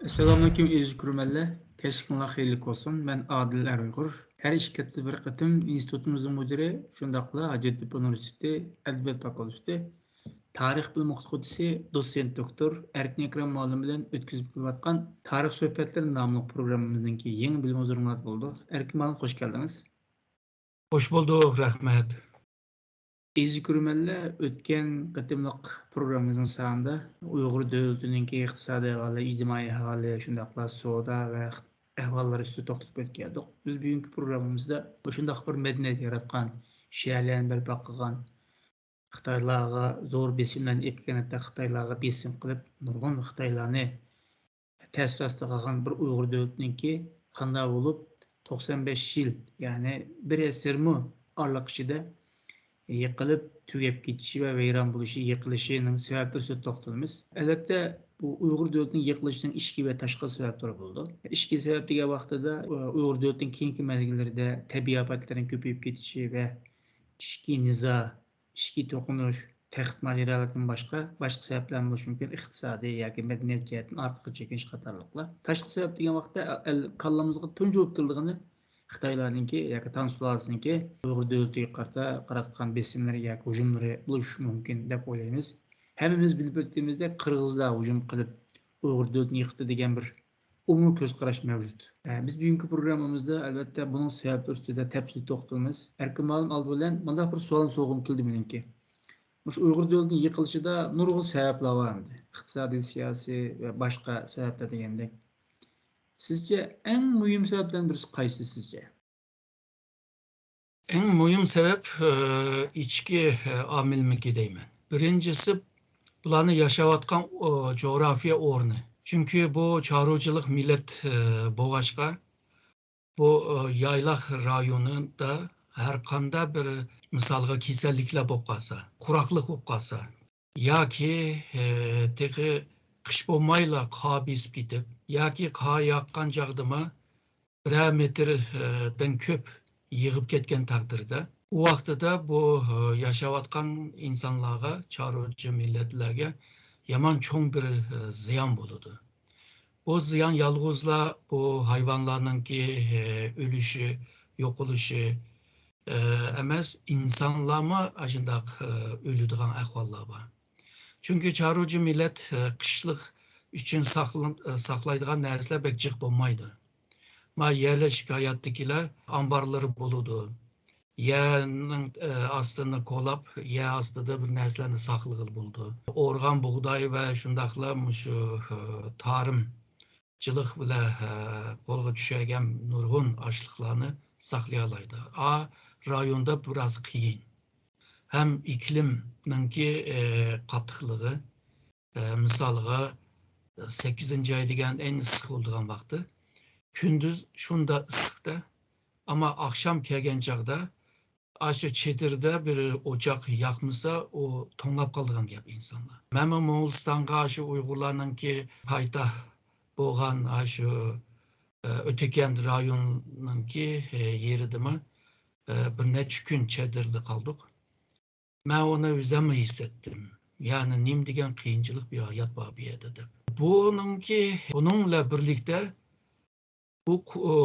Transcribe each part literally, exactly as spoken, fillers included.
ئەسسالامۇئەلەيكۇم ئەزىز كۆرۈرمەنلەر. كەچلىكىڭلار خەيرلىك بولسۇن. مەن ئادىل ئەرئۇيغۇر. ھەر ئىككى ھەپتىدە بىر قېتىم ئىنستىتۇتىمىزنىڭ مۇدىرى، شۇنداقلا ھاجەتتېپە ئۇنىۋېرسىتېتى ئەدەبىيات فاكۇلتېتى تارىخ بۆلۈمى ئوقۇتقۇچىسى، دوتسېنت دوكتور ئەركىن ئەكرەم مۇئەللىم بىلەن ئۆتكۈزۈپ كېلىۋاتقان تارىخ سۆھبەتلىرى ناملىق پروگراممىمىزنىڭكى يېڭى بۆلۈمى ھۇزۇرۇڭلاردا بولىدۇ. ئەركىن مۇئەللىم، خوش كەلدىڭىز. خوش بولدۇق، رەھمەت. ئەزىز كۆرۈرمەنلەر، ئۆتكەن قېتىملىق پروگراممىمىزنىڭ سانىدا ئۇيغۇر دۆلىتىنىڭكى ئىقتىسادىي ئەھۋالى، ئىجتىمائىي ئەھۋالى، شۇنداقلا سودا ۋە ئەھۋاللار ئۈستىدە توختىلىپ ئۆتكەندۇق. بىز بۈگۈنكى پروگراممىمىزدا مۇشۇنداق بىر مەدەنىيەت ياراتقان، شەھەرلەرنى بەرپا قىلغان، خىتايلارغا زور بېسىملارنى ئېلىپ كەلگەن، ھەتتا خىتايلارغا بېسىم قىلىپ، نۇرغۇن خىتايلارنى تەسىر ئاستىغا ئالغان بىر ئۇيغۇر دۆلىتىنىڭكى قانداق بولۇپ توقسان بەش يىل، يەنى بىر ئەسىرمۇ ئارىلىق ئىچىدە يىقىلىپ، تۈگەپ كېتىشى ۋە ۋەيران بولۇشى، يىقىلىشىنىڭ سەۋەبلىرى ئۈستىدە توختىلىمىز. ئەلۋەتتە، بۇ ئۇيغۇر دۆلىتىنىڭ يىقىلىشىنىڭ ئىچكى ۋە تاشقى سەۋەبلىرى بولىدۇ. ئىچكى سەۋەب دېگەن ۋاقتىدا، ئۇيغۇر دۆلىتىنىڭ كېيىنكى مەزگىللىرىدە تەبىئىي ئاپەتلەرنىڭ كۆپىيىپ كېتىشى ۋە ئىچكى نىزا، ئىچكى توقۇنۇش، تەخت ماجىرالىرىدىن باشقا، باشقا سەۋەبلەرمۇ بولۇشى مۇمكىن، ئىقتىسادىي ياكى مەدەنىيەت جەھەتتىن ئارقىغا چېكىنىش قاتارلىقلار. تاشقى سەۋەب دېگەن ۋاقىتتا ئەل، كاللىمىزغا تۇنجى بولۇپ كېلىدىغىنى خىتايلارنىڭكى ياكى تاڭ سۇلالىسىنىڭكى ئۇيغۇر دۆلىتىگە قارىتا قىلىۋاتقان بېسىملىرى ياكى ھۇجۇملىرى بولۇشى مۇمكىن دەپ ئويلايمىز. ھەممىمىز بىلىپ ئۆتكىنىمىزدەك، قىرغىزلار ھۇجۇم قىلىپ ئۇيغۇر دۆلىتىنى يىقتى دېگەن بىر ئومۇمىي كۆز قاراش مەۋجۇت. ئە، بىز بۈگۈنكى پروگراممىمىزدا، ئەلۋەتتە، بۇنىڭ سەۋەبلىرى ئۈستىدە تەپسىلىي توختىلىمىز. ئەركىن مۇئەللىم، ئالدى بىلەن مۇنداق بىر سوئال سورىغۇم كېلىدۇ مېنىڭكى. مۇشۇ ئۇيغۇر دۆلىتىنىڭ يىقىلىشىدا نۇرغۇن سەۋەبلەر بار ئەمدى. ئىقتىسادىي، سىياسىي ۋە باشقا سەۋەبلەر دېگەندەك. سىزچە ئەڭ مۇھىم سەۋەبلەرنىڭ بىرسى قايسى سىزچە؟ ئەڭ مۇھىم سەۋەب، ئى، ئىچكى، ئى، ئامىلمىكى دەيمەن. بىرىنچىسى، بۇلارنى ياشاۋاتقان، ئو، جۇغراپىيە ئورنى. چۈنكى بۇ چارۋىچىلىق مىللەت، ئى، بولغاچقا، بۇ، ئى، يايلاق رايونىدا ھەر قانداق بىر، مىسالغا، كېسەللىكلەر بولۇپ قالسا، قۇراقلىق بولۇپ قالسا ياكى، ئى، تېخى قىش بولمايلا قار بېسىپ كېتىپ ياكى قار ياغقان چاغدىمۇ بىرەر مېتىردىن كۆپ يېغىپ كەتكەن تەقدىردە، ئۇ ۋاقتىدا بۇ، ئى، ياشاۋاتقان ئىنسانلارغا، چارۋىچى مىللەتلەرگە يامان چوڭ بىر، ئى، زىيان بولىدۇ. بۇ زىيان يالغۇزلا بۇ ھايۋانلارنىڭكى، ئى، ئۆلۈشى، يوقىلىشى، ئى، ئەمەس، ئىنسانلارمۇ ئاشۇنداق، ئى، ئۆلىدىغان ئەھۋاللار بار. چۈنكى چارۋىچى مىللەت، ئى، قىشلىق ئۈچۈن ساقلىن-، ئى، ساقلايدىغان نەرسىلەر بەك جىق بولمايدۇ. ما يەرلىشىك ھاياتتىكىلەر ئامبارلىرى بولىدۇ. يەرنىڭ، ئى، ئاستىنى كولاپ، يەر ئاستىدا بىر نەرسىلەرنى ساقلىغىلى بولىدۇ. ئورغان بۇغداي ۋە شۇنداقلا مۇشۇ، ئى، تارىمچىلىق بىلەن، ئى، قولغا چۈشەرگەن نۇرغۇن ئاشلىقلارنى ساقلىيالايدۇ. ئا رايوندا بىراز قىيىن. ھەم ئىكلىمنىڭكى، ئى، قاتتىقلىقى، ئى، مىسالغا، سەككىزىنچى ئاي دېگەن ئەڭ ئىسسىق بولىدىغان ۋاقتى. كۈندۈز شۇنداق ئىسسىقتا، ئەمما ئاخشام كەلگەن چاغدا ئاشۇ چېدىردا بىر ئوچاق ياقمىسا، ئۇ توڭلاپ قالىدىغان گەپ ئىنسانلار. مەنمۇ موڭغۇلىستانغا شۇ ئۇيغۇرلارنىڭكى پايتەخت بولغان ئاشۇ، ئى، ئۆتەكەنت رايونىنىڭكى، ئى، يېرىدىمۇ، ئى، بىر نەچچە كۈن چېدىردا قالدۇق. مەن ئۇنى ئۆزۈممۇ ھېس ئەتتىم. يەنى نېمە دېگەن قىيىنچىلىق بىر ھايات بار بۇ يەردە دەپ. بۇنىڭكى، بۇنىڭ بىلەن بىرلىكتە بۇ قۇ-، ئۇ،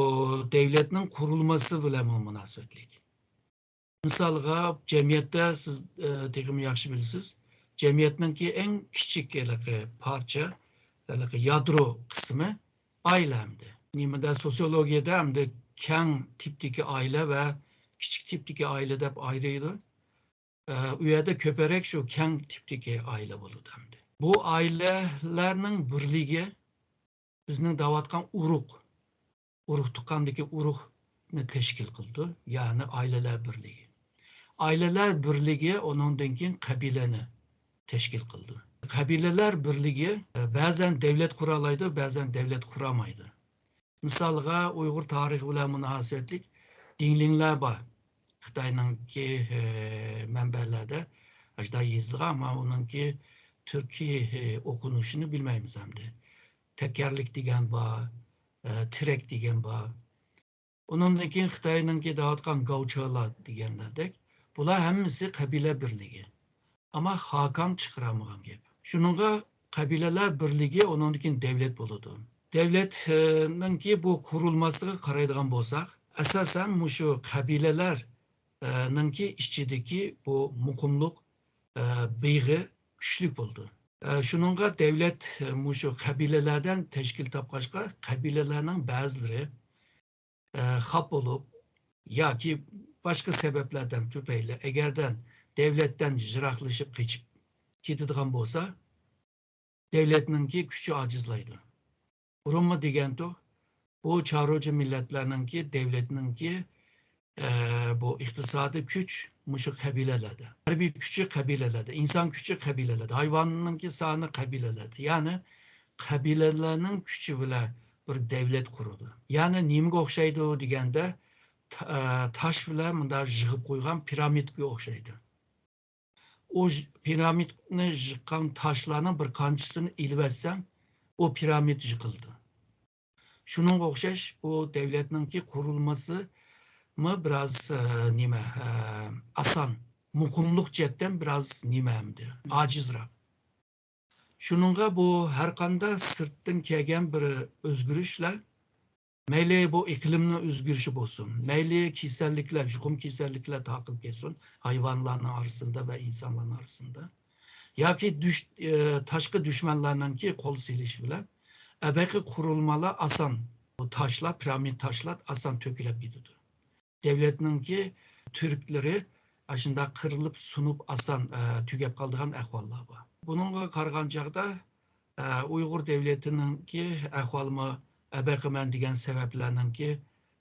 دەۋلەتنىڭ قۇرۇلمىسى بىلەنمۇ مۇناسىۋەتلىك. مىسالغا، جەمئىيەتتە سىز، ئە، تېخىمۇ ياخشى بىلىسىز، جەمئىيەتنىڭكى ئەڭ كىچىك ھېلىقى پارچە، ھېلىقى يادرو قىسمى ئائىلە ئەمدى. نېمىدە، سوسىيولوگىيەدە ئەمدى كەڭ تىپتىكى ئائىلە ۋە كىچىك تىپتىكى ئائىلە دەپ ئايرىيدۇ. ئە، ئۇ يەردە كۆپرەك شۇ كەڭ تىپتىكى ئائىلە بولىدۇ ئەمدى. بۇ ئائىلىلەرنىڭ بىرلىكى بىزنىڭ دەۋاتقان ئۇرۇق، ئۇرۇق تۇغقاندىكى ئۇرۇقنى تەشكىل قىلىدۇ، يەنى ئائىلىلەر بىرلىكى. ئائىلىلەر بىرلىكى ئۇنىڭدىن كېيىن قەبىلىنى تەشكىل قىلىدۇ. قەبىلىلەر بىرلىكى، ئە، بەزەن دەۋلەت قۇرالايدۇ، بەزەن دەۋلەت قۇرامايدۇ. مىسالغا، ئۇيغۇر تارىخى بىلەن مۇناسىۋەتلىك دىڭلىڭلار بار. خىتاينىڭكى، ئى، مەنبەلەردە ئاشۇنداق يېزىلغان، ئەمما ئۇنىڭكى تۈركىي، ئى، ئوقۇنۇشىنى بىلمەيمىز ئەمدى. تەكەرلىك دېگەن بار، ئى، تىرەك دېگەن بار. ئۇنىڭدىن كېيىن خىتاينىڭكى دەۋاتقان گاۋچالار دېگەنلەردەك، بۇلار ھەممىسى قەبىلە بىرلىكى. ئەمما خاقان چىقىرالمىغان گەپ. شۇنىڭغا قەبىلىلەر بىرلىكى، ئۇنىڭدىن كېيىن دەۋلەت بولىدۇ. دۆلەتنىڭكى بۇ قۇرۇلمىسىغا قارايدىغان بولساق، ئاساسەن مۇشۇ قەبىلىلەرنىڭكى ئىچىدىكى بۇ مۇقىملىق، ئە، بېغى كۈچلۈك بولىدۇ. ئە، شۇنىڭغا دۆلەت مۇشۇ قەبىلىلەردىن تەشكىل تاپقاچقا، قەبىلىلەرنىڭ بەزىلىرى، ئە، خاپا بولۇپ ياكى باشقا سەۋەبلەردىن تۈپەيلى، ئەگەردە دۆلەتتىن يىراقلىشىپ قېچىپ كېتىدىغان بولسا، دۆلەتنىڭكى كۈچى ئاجىزلايدۇ. بۇرۇنمۇ دېگەنتۇق، بۇ چارۋىچى مىللەتلەرنىڭكى، دۆلەتنىڭكى، ئە، بۇ ئىقتىسادىي كۈچ مۇشۇ قەبىلىلەردە. ھەربىي كۈچى قەبىلىلەردە، ئىنسان كۈچى قەبىلىلەردە، ھايۋاننىڭكى سانى قەبىلىلەردە. يەنى قەبىلىلەرنىڭ كۈچى بىلەن بىر دۆلەت قۇرىدۇ. يەنى نېمىگە ئوخشايدۇ دېگەندە، تا-، ئە، تاش بىلەن مۇنداق يىغىپ قويغان پىرامىدكىغا ئوخشايدۇ. ئۇ ژ-، پىرامىدنى يىغقان تاشلارنىڭ بىر قانچىسىنى ئېلىۋەتسەڭ، ئۇ پىرامىد يىقىلىدۇ. شۇنىڭغا ئوخشاش، بۇ دۆلەتنىڭكى قۇرۇلمىسىمۇ بىراز، ئە، نېمە، ئە، ئاسان، مۇقىملىق جەھەتتىن بىراز نېمە ئەمدى، ئاجىزراق. شۇنىڭغا بۇ ھەر قانداق سىرتتىن كەلگەن بىر ئۆزگىرىشلەر، مەيلى بۇ ئىقلىمنىڭ ئۆزگىرىشى بولسۇن، مەيلى كېسەللىكلەر، يۇقۇم كېسەللىكلەر تارقىلىپ كەتسۇن ھايۋانلارنىڭ ئارىسىدا ۋە ئىنسانلارنىڭ ئارىسىدا، ياكى دۈش-، ئە، تاشقى دۈشمەنلەرنىڭكى قول سېلىشى بىلەن ئەبەقى قۇرۇلمىلار ئاسان، بۇ تاشلار، پىرامىد تاشلار ئاسان تۆكۈلۈپ كېتىدۇ. دۆلەتنىڭكى تۈركلىرى ئاشۇنداق قىرىلىپ، سۇنۇپ، ئاسان، ئە، تۈگەپ قالىدىغان ئەھۋاللار بار. بۇنىڭغا قارىغان چاغدا، ئە، ئۇيغۇر دۆلىتىنىڭكى ئەھۋالىمۇ ئەبەقىمەن دېگەن سەۋەبلەرنىڭكى،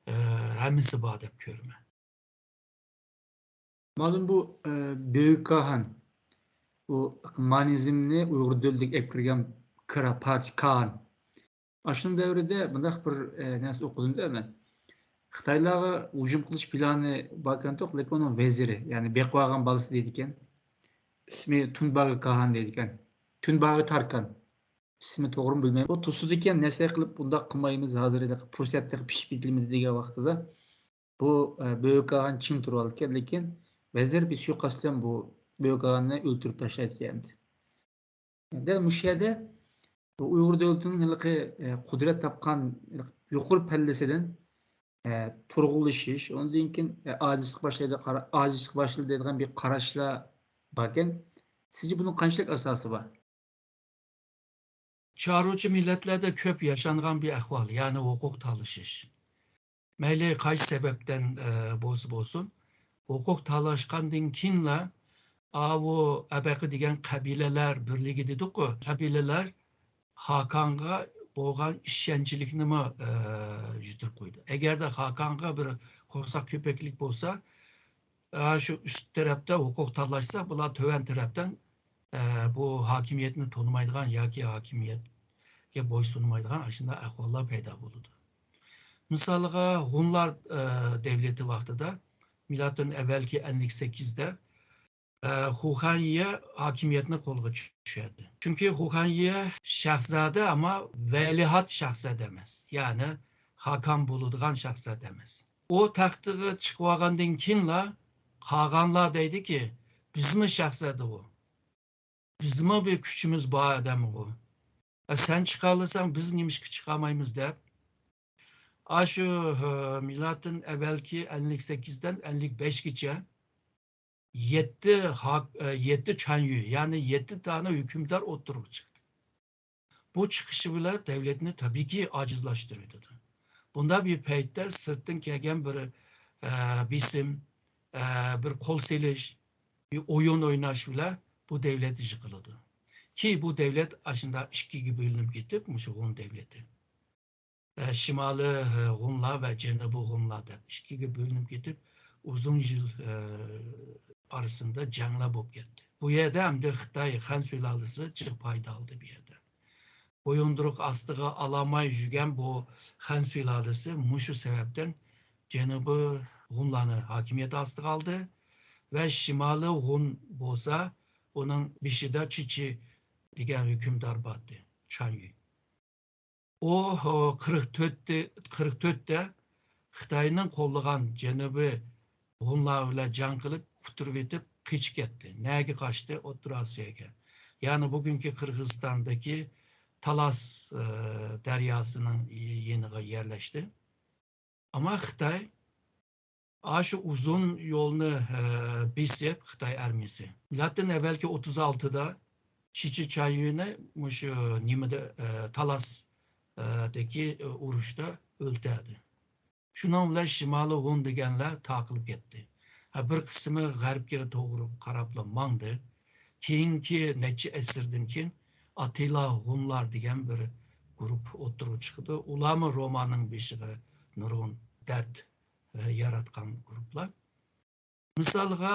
ئە، ھەممىسى بار دەپ كۆرىمەن. مالۇم بۇ، ئە، بۈيۈك كاھان، بۇ مانىزمنى ئۇيغۇر دۆلىتىگە ئېلىپ كىرگەن كىرا پادىشاھ كاھان. ئاشۇنىڭ دەۋرىدە بۇنداق بىر، ئە، نەرسە ئوقۇدۇم-دە مەن. خىتايلارغا ھۇجۇم قىلىش پىلانى باركەنتۇق، لېكىن ئۇنىڭ ۋەزىرى، يەنى بېقىۋالغان بالىسى دەيدىكەن. ئىسمى تۇنباغا كاھان دەيدىكەن. تۇنباغا تاركان. ئىسمى توغرىمۇ بىلمەيمەن. ئۇ توسىدىكەن، نەسىھەت قىلىپ، بۇنداق قىلمايمىز، ھازىر ھېلىقى پۇرسەت تېخى پىشىپ يېتىلمىدى دېگەن ۋاقتىدا، بۇ، ئە، بۈيۈك كاھان چىڭ تۇرۇۋالىدىكەن، لېكىن ۋەزىر بىر سۇيىقەست بىلەن بۇ بۈيۈك كاھاننى ئۆلتۈرۈپ تاشلايدىكەن ئەمدى. دەل مۇشۇ يەردە بۇ ئۇيغۇر دۆلىتىنىڭ ھېلىقى، ئە، قۇدرەت تاپقان يۇقىرى پەللىسىدىن، ئە، تۇرغۇنلىشىش، ئۇنىڭدىن كېيىن، ئە، ئاجىزلىق باشلايدۇ، قارا-، ئاجىزلىق باشلىدى دەيدىغان بىر قاراشلار باركەن. سىزچە بۇنىڭ قانچىلىك ئاساسى بار؟ چارۋىچى مىللەتلەردە كۆپ ياشانغان بىر ئەھۋال، يەنى ھوقۇق تالىشىش. مەيلى قايسى سەۋەبتىن، ئە، بولسا بولسۇن، ھوقۇق تالاشقاندىن كېيىنلا، ئاۋۇ ئەبەقە دېگەن قەبىلىلەر بىرلىكى دېدۇققۇ، قەبىلىلەر خاقانغا بولغان ئىشەنچلىكنىمۇ، ئە، يىتىرىپ قويدى. ئەگەردە خاقانغا بىر قورساق كۆپۈكلۈك بولسا، ئە، شۇ ئۈست تەرەپتە ھوقۇق تالاشسا، بۇلار تۆۋەن تەرەپتىن، ئە، بۇ ھاكىمىيەتنى تونۇمايدىغان ياكى ھاكىمىيەتكە بويسۇنمايدىغان ئاشۇنداق ئەھۋاللار پەيدا بولىدۇ. مىسالىغا، ھونلار، ئە، دەۋلىتى ۋاقتىدا، مىلادتىن ئەۋۋەلكى ئەللىك سەككىزدە، ئە، خۇخەنيې ھاكىمىيەتنى قولغا چۈشۈردى. چۈنكى خۇخەنيې شاھزادە، ئەمما ۋەلىئەھد شاھزادە ئەمەس. يەنى خاقان بولىدىغان شاھزادە ئەمەس. ئۇ تەختىگە چىقىۋالغاندىن كېيىنلا قالغانلار دەيدىكى، بىزمۇ شاھزادە ئۇ. بىزمۇ بىر كۈچىمىز بار ئادەم ئۇ. ئە، سەن چىقالىساڭ، بىز نېمىشقا چىقالمايمىز دەپ. ئاشۇ، ھە، مىلادتىن ئەۋۋەلكى ئەللىك سەككىزدىن ئەللىك بەشكىچە يەتتە ھاك-، ئە، يەتتە چانيۈ، يەنى يەتتە دانە ھۆكۈمدار ئوتتۇرىغا چىقتى. بۇ چىقىشى بىلەن دەۋلەتنى تەبىئىيكى ئاجىزلاشتۇرۇۋېتىدۇ. بۇنداق بىر پەيتتە سىرتتىن كەلگەن بىر، ئە، بېسىم، ئە، بىر قول سېلىش، بىر ئويۇن ئويناش بىلەن بۇ دەۋلەت يىقىلىدۇ. كېيىن بۇ دەۋلەت ئاشۇنداق ئىككىگە بۆلۈنۈپ كېتىپ، مۇشۇ ھون دەۋلىتى، ئە، شىمالىي، ئە، ھونلار ۋە جەنۇبىي ھونلار دەپ ئىككىگە بۆلۈنۈپ كېتىپ، ئۇزۇن يىل، ئە، ئارىسىدا جەڭلەر بولۇپ كەتتى. بۇ يەردە ئەمدى خىتاي خەن سۇلالىسى جىق پايدا ئالدى بۇ يەردە. بويۇندۇرۇق ئاستىغا ئالالماي يۈرگەن بۇ خەن سۇلالىسى مۇشۇ سەۋەبتىن جەنۇبىي ھونلارنى ھاكىمىيەت ئاستىغا ئالدى ۋە شىمالىي ھون بولسا ئۇنىڭ بېشىدا چىچى دېگەن ھۆكۈمدار بار ئىدى، چانيۈ. ئۇ، ئۇ، قىرىق تۆتتە، قىرىق تۆتتە خىتاينىڭ قوللىغان جەنۇبىي ھونلار بىلەن جەڭ قىلىپ، ئۇتتۇرۇۋېتىپ قېچىپ كەتتى. نەگە قاچتى؟ ئوتتۇرا ئاسىياغا. يەنى بۈگۈنكى قىرغىزىستاندىكى تالاس، ئە، دەرياسىنىڭ يېنىغا يەرلەشتى. ئەمما خىتاي ئاشۇ ئۇزۇن يولنى، ئە، بېسىپ، خىتاي ئارمىيىسى مىلادتىن ئەۋۋەلكى ئوتتۇز ئالتىدا چىچى چايۈنى مۇشۇ نېمىدە، ئە، تالاس، ئە، دىكى، ئە، ئۇرۇشتا ئۆلتۈردى. شۇنىڭ بىلەن شىمالىي ھون دېگەنلەر تاقىلىپ كەتتى. ھە، بىر قىسمى غەربكە توغرا قاراپلا ماڭدى. كېيىنكى نەچچە ئەسىردىن كېيىن ئاتىلا ھونلار دېگەن بىر گۇرۇپپا ئوتتۇرىغا چىقتى. ئۇلارمۇ روماننىڭ بېشىغا نۇرغۇن دەرد، ئە، ياراتقان گۇرۇپپىلار. مىسالغا،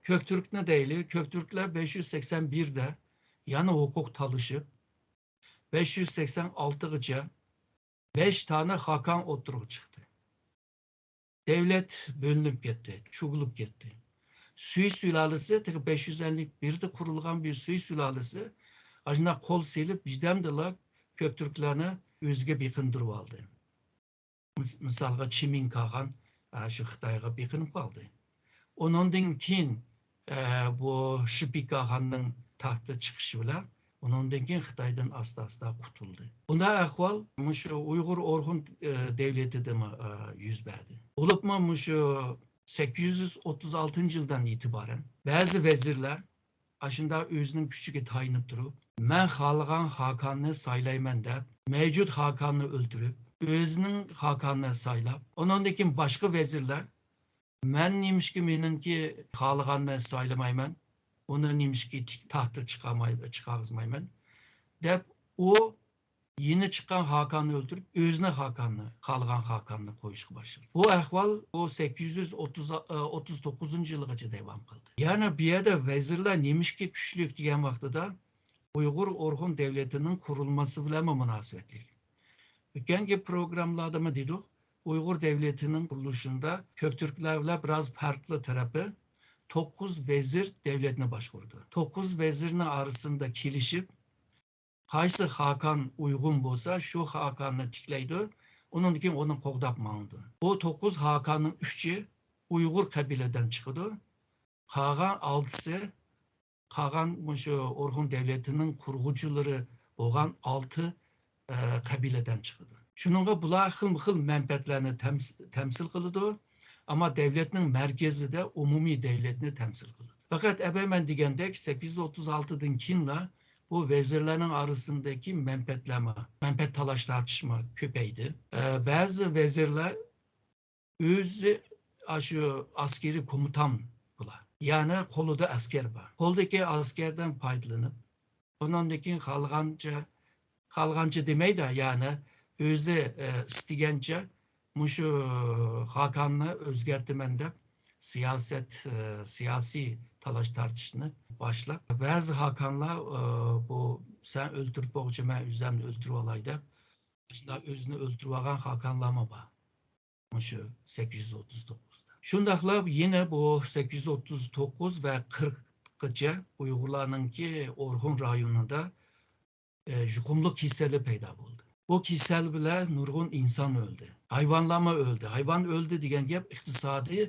كۆكتۈركنى دەيلى. كۆكتۈركلەر بەش يۈز سەكسەن بىردە يەنە ھوقۇق تالىشىپ، بەش يۈز سەكسەن ئالتىغىچە بەش دانە خاقان ئوتتۇرىغا چىقتى. دەۋلەت بۆلۈنۈپ كەتتى، چۇۋۇلۇپ كەتتى. سۈي سۇلالىسى، تېخى بەش يۈز ئەللىك بىردە قۇرۇلغان بىر سۈي سۇلالىسى ئاشۇنداق قول سېلىپ، بىردەمدىلا كۆكتۈركلەرنى ئۆزىگە بېقىندۇرۇۋالدى. مىس-، مىسالغا، چىمىڭ قاغان، ئە، شۇ خىتايغا بېقىنىپ قالدى. ئۇنىڭدىن كېيىن، ئە، بۇ شىپى قاغاننىڭ تەختكە چىقىشى بىلەن، ئۇنىڭدىن كېيىن خىتايدىن ئاستا-ئاستا قۇتۇلدى. بۇنداق ئەھۋال مۇشۇ ئۇيغۇر ئورخۇن، ئە، دەۋلىتىدىمۇ، ئە، يۈز بەردى. بولۇپمۇ مۇشۇ سەككىز يۈز ئوتتۇز ئالتىنچى يىلدىن ئېتىبارەن بەزى ۋەزىرلەر ئاشۇنداق ئۆزىنىڭ كۈچىگە تايىنىپ تۇرۇپ، مەن خالىغان خاقاننى سايلايمەن دەپ، مەۋجۇت خاقاننى ئۆلتۈرۈپ، ئۆزىنىڭ خاقانىنى سايلاپ، ئۇنىڭدىن كېيىن باشقا ۋەزىرلەر، مەن نېمىشقا مېنىڭكى خالىغاننى سايلىمايمەن، ئۇنى نېمىشقا تىك-، تاختقا چىقارماي-، چىقارغۇزمايمەن دەپ، ئۇ يېڭى چىققان خاقاننى ئۆلتۈرۈپ، ئۆزىنىڭ خاقاننى، خالىغان خاقاننى قويۇشقا باشلىدى. بۇ ئەھۋال بۇ سەككىز يۈز ئوتتۇز، ئوتتۇز توققۇزىنچى يىلغىچە داۋام قىلدى. يەنى بۇ يەردە ۋەزىرلەر نېمىشقا كۈچلۈك دېگەن ۋاقتىدا، ئۇيغۇر ئورخۇن دەۋلىتىنىڭ قۇرۇلمىسى بىلەنمۇ مۇناسىۋەتلىك. ئۆتكەنكى پروگراممىلاردىمۇ دېدۇق، ئۇيغۇر دەۋلىتىنىڭ قۇرۇلۇشىدا كۆكتۈركلەر بىلەن بىراز پەرقلىق تەرىپى، توققۇز ۋەزىر دەۋلەتنى باشقۇرىدۇ. توققۇز ۋەزىرنىڭ ئارىسىدا كېلىشىپ، قايسى خاقان ئۇيغۇن بولسا، شۇ خاقاننى تىكلەيدۇ، ئۇنىڭدىن كېيىن ئۇنى قوغداپ ماڭىدۇ. بۇ توققۇز خاقاننىڭ ئۈچى ئۇيغۇر قەبىلىدىن چىقىدۇ. قالغان ئالتىسى، قالغان مۇشۇ ئورخۇن دەۋلىتىنىڭ قۇرغۇچىلىرى بولغان ئالتە، ئە، قەبىلىدىن چىقىدۇ. شۇنىڭغا بۇلار خىلمۇ خىل مەنپەئەتلەرنى تەمس-، تەمسىل قىلىدۇ، ئەمما دەۋلەتنىڭ مەركىزىدە ئومۇمىي دەۋلەتنى تەمسىل قىلىدۇ. پەقەت ئەۋەل مەن دېگەندەك، سەككىز يۈز ئوتتۇز ئالتىدىن كېيىنلا بۇ ۋەزىرلەرنىڭ ئارىسىندىكى مەنپەئەتلەرمۇ، مەنپەئەت تالاش-تارتىشمۇ كۆپەيدى. ئە، بەزى ۋەزىرلەر ئۆزى ئاشۇ ئەسكىرىي كومىتان بولار. يەنى قولىدا ئەسكەر بار. قولىدىكى ئەسكەردىن پايدىلىنىپ، ئۇنىڭدىن كېيىن خالىغانچە، خالىغانچە دېمەيدۇ، يەنى ئۆزى، ئە، ئىستىگەنچە مۇشۇ خاقاننى ئۆزگەرتىمەن دەپ سىياسەت، ئە، سىياسىي تالاش-تارتىشنى باشلاپ، بەزى خاقانلار، ئە، بۇ سەن ئۆلتۈرۈپ بولغۇچە مەن ئۆزۈمنى ئۆلتۈرۈۋالاي دەپ، شۇنداق ئۆزىنى ئۆلتۈرۈۋالغان خاقانلارمۇ بار. مۇشۇ سەككىز يۈز ئوتتۇز توققۇزدا. شۇنداقلا يەنە بۇ سەككىز يۈز ئوتتۇز توققۇز ۋە قىرىققىچە ئۇيغۇرلارنىڭكى ئورخۇن رايونىدا، ئە، يۇقۇملۇق كېسەلى پەيدا بولدى. بۇ كېسەل بىلەن نۇرغۇن ئىنسان ئۆلدى. ھايۋانلارمۇ ئۆلدى. ھايۋان ئۆلدى دېگەن گەپ ئىقتىسادىي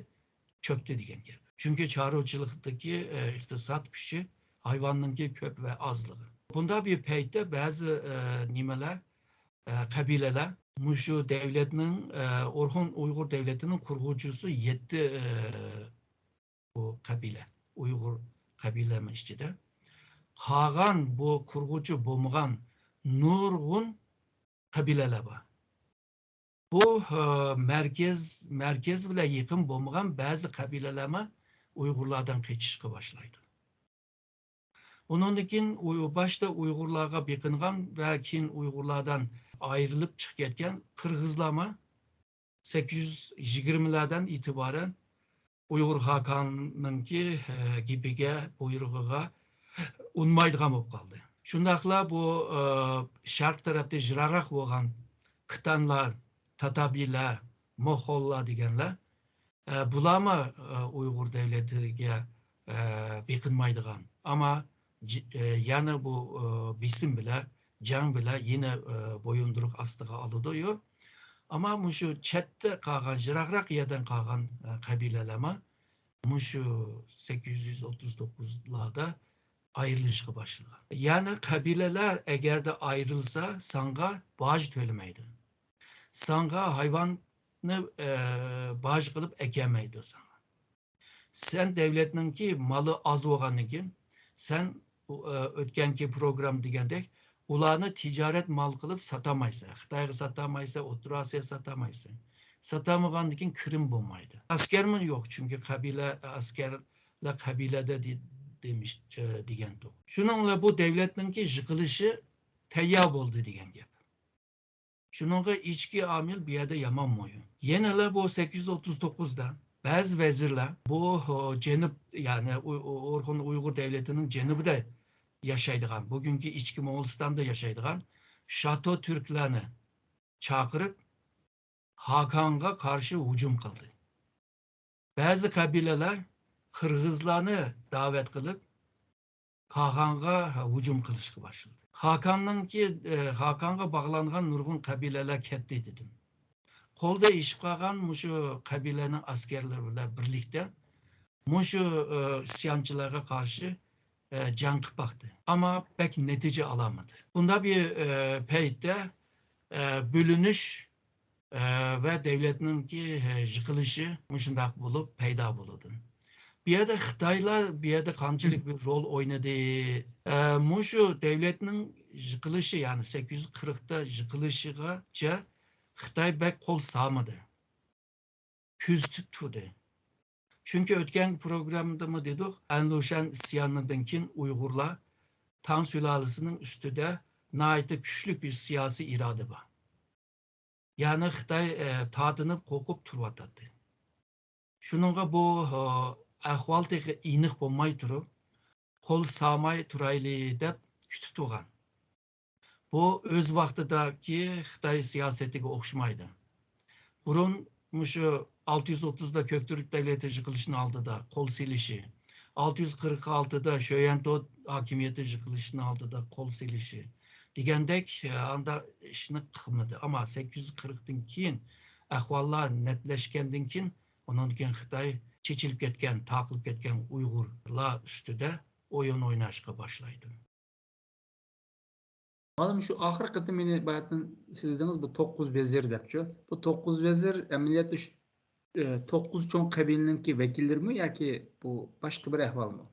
چۆكتى دېگەن گەپ. چۈنكى چارۋىچىلىقتىكى، ئە، ئىقتىساد كۈچى ھايۋاننىڭكى كۆپ ۋە ئازلىقى. بۇنداق بىر پەيتتە بەزى، ئە، نېمىلەر، ئە، قەبىلىلەر مۇشۇ دەۋلەتنىڭ، ئە، ئورخۇن ئۇيغۇر دەۋلىتىنىڭ قۇرغۇچىسى يەتتە، ئە، بۇ قەبىلە، ئۇيغۇر قەبىلىلەرنىڭ ئىچىدە. قالغان بۇ قۇرغۇچى بولمىغان نۇرغۇن قەبىلىلەر بار. بۇ، ئە، مەركەز، مەركەز بىلەن يېقىن بولمىغان بەزى قەبىلىلەرمۇ ئۇيغۇرلاردىن قېچىشقا باشلايدۇ. ئۇنىڭدىن كېيىن ئۇ-، باشتا ئۇيغۇرلارغا بېقىنغان ۋە كېيىن ئۇيغۇرلاردىن ئايرىلىپ چىقىپ كەتكەن قىرغىزلارمۇ سەككىز يۈز يىگىرمىلەردىن ئېتىبارەن ئۇيغۇر خاقاننىڭكى، ئە، گېپىگە، بۇيرۇقىغا ئۇنىمايدىغان بولۇپ قالدى. شۇنداقلا بۇ، ئە، شەرق تەرەپتە يىراقراق بولغان خىتانلار، تاتابىيلار، موخوللار دېگەنلەر، ئە، بۇلارمۇ، ئە، ئۇيغۇر دەۋلىتىگە، ئە، بېقىنمايدىغان، ئەمما جى-، ئە، يەنە بۇ، ئە، بېسىم بىلەن، جەڭ بىلەن يەنە، ئە، بويۇندۇرۇق ئاستىغا ئالىدۇ. ئەمما مۇشۇ چەتتە قالغان، يىراقراق يەردىن قالغان، ئە، قەبىلىلەرمۇ مۇشۇ سەككىز يۈز ئوتتۇز توققۇزلاردا ئايرىلىشقا باشلىغان. يەنى قەبىلىلەر ئەگەردە ئايرىلسا، ساڭا باج تۆلىمەيدۇ. ساڭا ھايۋاننى، ئە، باج قىلىپ ئەكەلمەيدۇ ساڭا. سەن دەۋلەتنىڭكى مالى ئاز بولغاندىن كېيىن، سەن، ئە، ئۆتكەنكى پروگرامما دېگەندەك، ئۇلارنى تىجارەت مال قىلىپ ساتالمايسەن. خىتايغا ساتالمايسەن، ئوتتۇرا ئاسىياغا ساتالمايسەن. ساتالمىغاندىن كېيىن كىرىم بولمايدۇ. ئەسكەرمۇ يوق، چۈنكى قەبىلە، ئەسكەرلەر قەبىلىدە دې-، دېمىش، ئە، دېگەنتۇق. شۇنىڭ بىلەن بۇ دەۋلەتنىڭكى يىقىلىشى تەييار بولدى دېگەن گەپ. شۇنىڭغا ئىچكى ئامىل بۇ يەردە يامان مۇھىم. يەنىلا بۇ سەككىز يۈز ئوتتۇز توققۇزدا بەزى ۋەزىرلەر بۇ، ھو، جەنۇب، يەنى ئۇ-، ئۇ-، ئورخۇن ئۇيغۇر دەۋلىتىنىڭ جەنۇبىدا ياشايدىغان، بۈگۈنكى ئىچكى موغۇلىستاندا ياشايدىغان شاتۇ تۈركلەرنى چاقىرىپ، خاقانغا قارشى ھۇجۇم قىلدى. بەزى قەبىلىلەر قىرغىزلارنى دەۋەت قىلىپ، خاقانغا ھۇجۇم قىلىشقا باشلىدى. خاقاننىڭكى، ئە، خاقانغا باغلانغان نۇرغۇن قەبىلىلەر كەتتى دېدىم. قولدا ئېشىپ قالغان مۇشۇ قەبىلىنىڭ ئەسكەرلىرى بىلەن بىرلىكتە مۇشۇ، ئە، ئىسيانچىلارغا قارشى، ئە، جەڭ قىلىپ باقتى. ئەمما بەك نەتىجە ئالالمىدى. بۇنداق بىر، ئە، پەيتتە، ئە، بۆلۈنۈش، ئە، ۋە دەۋلەتنىڭكى، ئە، يىقىلىشى مۇشۇنداق بولۇپ پەيدا بولىدۇ. بۇ يەردە خىتايلار بۇ يەردە قانچىلىك بىر رول ئوينىدى؟ ئە، مۇشۇ دەۋلەتنىڭ يىقىلىشى، يەنى سەككىز يۈز قىرىقتا يىقىلىشىغىچە خىتاي بەك قول سالمىدى. كۆزىتىپ تۇردى. چۈنكى ئۆتكەنكى پروگراممىدىمۇ دېدۇق، ئەنلۇشەن ئىسيانىدىن كېيىن ئۇيغۇرلار تاڭ سۇلالىسىنىڭ ئۈستىدە ناھايىتى كۈچلۈك بىر سىياسىي ئىرادە بار. يەنى خىتاي، ئە، تارتىنىپ قورقۇپ تۇرۇۋاتاتتى. شۇنىڭغا بۇ، ئە، ئەھۋال تېخى ئېنىق بولماي تۇرۇپ، قول سالماي تۇرايلى دەپ كۈتۈپ تۇرغان. بۇ ئۆز ۋاقتىدىكى خىتاي سىياسىتىگە ئوخشىمايدۇ. بۇرۇن مۇشۇ ئالتە يۈز ئوتتۇزدا كۆكتۈرك دەۋلىتى يىقىلىشىنىڭ ئالدىدا قول سېلىشى، ئالتە يۈز قىرىق ئالتىدا شۆيەنتو ھاكىمىيىتى يىقىلىشىنىڭ ئالدىدا قول سېلىشى دېگەندەك، ئاندا ئىشنى قىلمىدى. ئەمما سەككىز يۈز قىرىقتىن كېيىن ئەھۋاللار نەتلەشكەندىن كېيىن، ئۇنىڭدىن كېيىن خىتاي چېچىلىپ كەتكەن، تارقىلىپ كەتكەن ئۇيغۇرلار ئۈستىدە ئويۇن ئويناشقا باشلايدۇ. مانا شۇ ئاخىرقى قېتىم مېنى باياتىن سىز دېدىڭىز، بۇ توققۇز ۋەزىر دەپچۇ. بۇ توققۇز ۋەزىر ئەمەلىيەتتە شۇ، ئە، توققۇز چوڭ قەبىلىنىڭكى ۋەكىللىرىمۇ ياكى بۇ باشقا بىر ئەھۋالمۇ؟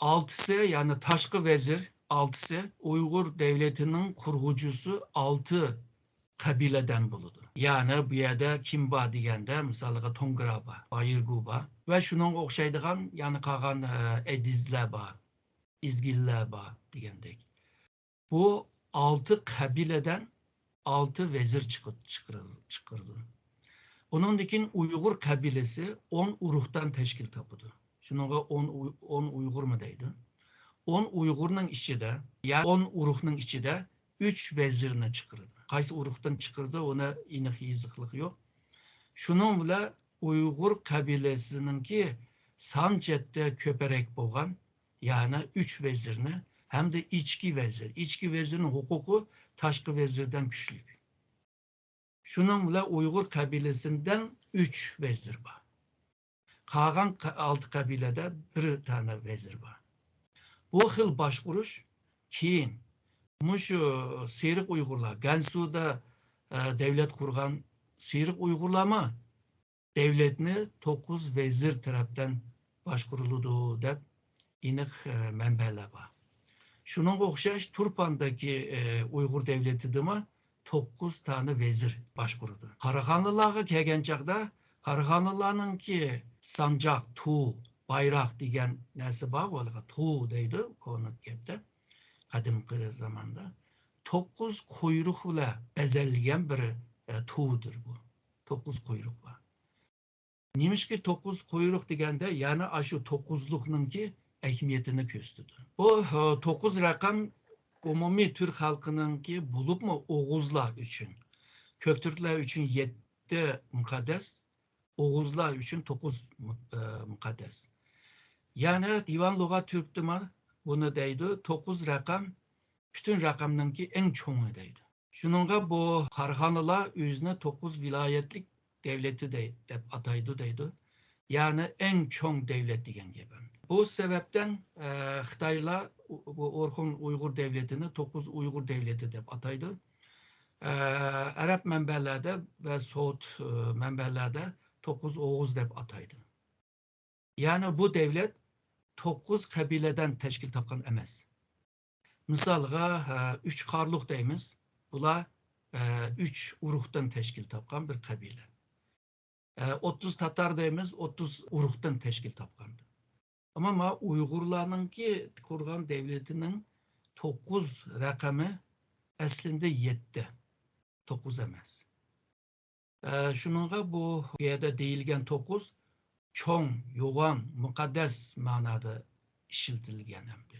ئالتىسى، يەنى تاشقى ۋەزىر ئالتىسى ئۇيغۇر دەۋلىتىنىڭ قۇرغۇچىسى ئالتە قەبىلىدىن بولىدۇ. يەنى بۇ يەردە كىم بار دېگەندە، مىسالىغا، تونگرا بار، بايىرگۇ بار ۋە شۇنىڭغا ئوخشايدىغان، يەنى قالغان، ئە، ئەدىزلەر بار، ئىزگىللەر بار دېگەندەك. بۇ ئالتە قەبىلىدىن ئالتە ۋەزىر چىقىپ، چىقىرىل-، چىقىرىدۇ. ئۇنىڭدىن كېيىن ئۇيغۇر قەبىلىسى ئون ئۇرۇقتىن تەشكىل تاپىدۇ. شۇنىڭغا ئون ئۇي-، ئون ئۇيغۇرمۇ دەيدۇ. ئون ئۇيغۇرنىڭ ئىچىدە، يا ئون ئۇرۇقنىڭ ئىچىدە ئۈچ ۋەزىرنى چىقىرىدۇ. قايسى ئۇرۇقتىن چىقىرىدۇ، ئۇنى ئېنىق يېزىقلىق يوق. شۇنىڭ بىلەن ئۇيغۇر قەبىلىسىنىڭكى سان جەھەتتە كۆپرەك بولغان، يەنى ئۈچ ۋەزىرنى ھەمدە ئىچكى ۋەزىر، ئىچكى ۋەزىرنىڭ ھوقۇقى تاشقى ۋەزىردىن كۈچلۈك. شۇنىڭ بىلەن ئۇيغۇر قەبىلىسىدىن ئۈچ ۋەزىر بار. قالغان قە-، ئالتە قەبىلىدە بىر دانە ۋەزىر بار. بۇ خىل باشقۇرۇش كېيىن مۇشۇ سېرىق ئۇيغۇرلار، گەنسۇدا، ئە، دەۋلەت قۇرغان سېرىق ئۇيغۇرلارمۇ دەۋلەتنى توققۇز ۋەزىر تەرەپتىن باشقۇرۇلىدۇ دەپ ئېنىق، ئە، مەنبەلەر بار. شۇنىڭغا ئوخشاش تۇرپاندىكى، ئە، ئۇيغۇر دەۋلىتىدىمۇ توققۇز دانە ۋەزىر باشقۇرىدۇ. قاراخانلىلارغا كەلگەن چاغدا، قاراخانلىلارنىڭكى سانجاق، تۇ، بايراق دېگەن نەرسە بار، ئۇلارغا تۇ دەيدۇ كونا گەپتە، قەدىمكى زاماندا. توققۇز قۇيرۇق بىلەن بېزەلگەن بىر، ئە، تۇدۇر بۇ. توققۇز قۇيرۇق بار. نېمىشقا توققۇز قۇيرۇق دېگەندە، يەنى ئاشۇ توققۇزلۇقنىڭكى ئەھمىيىتىنى كۆرسىتىدۇ. بۇ، ھە، توققۇز رەقەم ئومۇمىي تۈرك خەلقىنىڭكى بولۇپمۇ ئوغۇزلار ئۈچۈن، كۆكتۈركلەر ئۈچۈن يەتتە مۇقەددەس، ئوغۇزلار ئۈچۈن توققۇز مۇ-، ئە، مۇقەددەس. يەنى دىۋان لۇغەت تۈركتىمۇ بۇنى دەيدۇ، توققۇز رەقەم پۈتۈن رەقەمنىڭكى ئەڭ چوڭى دەيدۇ. شۇنىڭغا بۇ قاراخانلىلار ئۆزىنى توققۇز ۋىلايەتلىك دەۋلىتى دەي-، دەپ ئاتايدۇ دەيدۇ. يەنى ئەڭ چوڭ دەۋلەت دېگەن گەپ ئەمدى. بۇ سەۋەبتىن، ئە، خىتايلار ئۇ-، بۇ ئورخۇن ئۇيغۇر دەۋلىتىنى توققۇز ئۇيغۇر دەۋلىتى دەپ ئاتايدۇ. ئە، ئەرەب مەنبەلەردە ۋە سوۋېت، ئە، مەنبەلەردە توققۇز ئوغۇز دەپ ئاتايدۇ. يەنى بۇ دەۋلەت توققۇز قەبىلىدىن تەشكىل تاپقان ئەمەس. مىسالغا، ئە، ئۈچ قارلۇق دەيمىز. بۇلار، ئە، ئۈچ ئۇرۇقتىن تەشكىل تاپقان بىر قەبىلە. ئە، ئوتتۇز تاتار دەيمىز، ئوتتۇز ئۇرۇقتىن تەشكىل تاپقان. ئەمما ما ئۇيغۇرلارنىڭكى قۇرغان دەۋلىتىنىڭ توققۇز رەقەمى ئەسلىندە يەتتە، توققۇز ئەمەس. ئە، شۇنىڭغا بۇ يەردە دېيىلگەن توققۇز چوڭ، يوغان، مۇقەددەس مەنادا ئىشلىتىلگەن ئەمدى.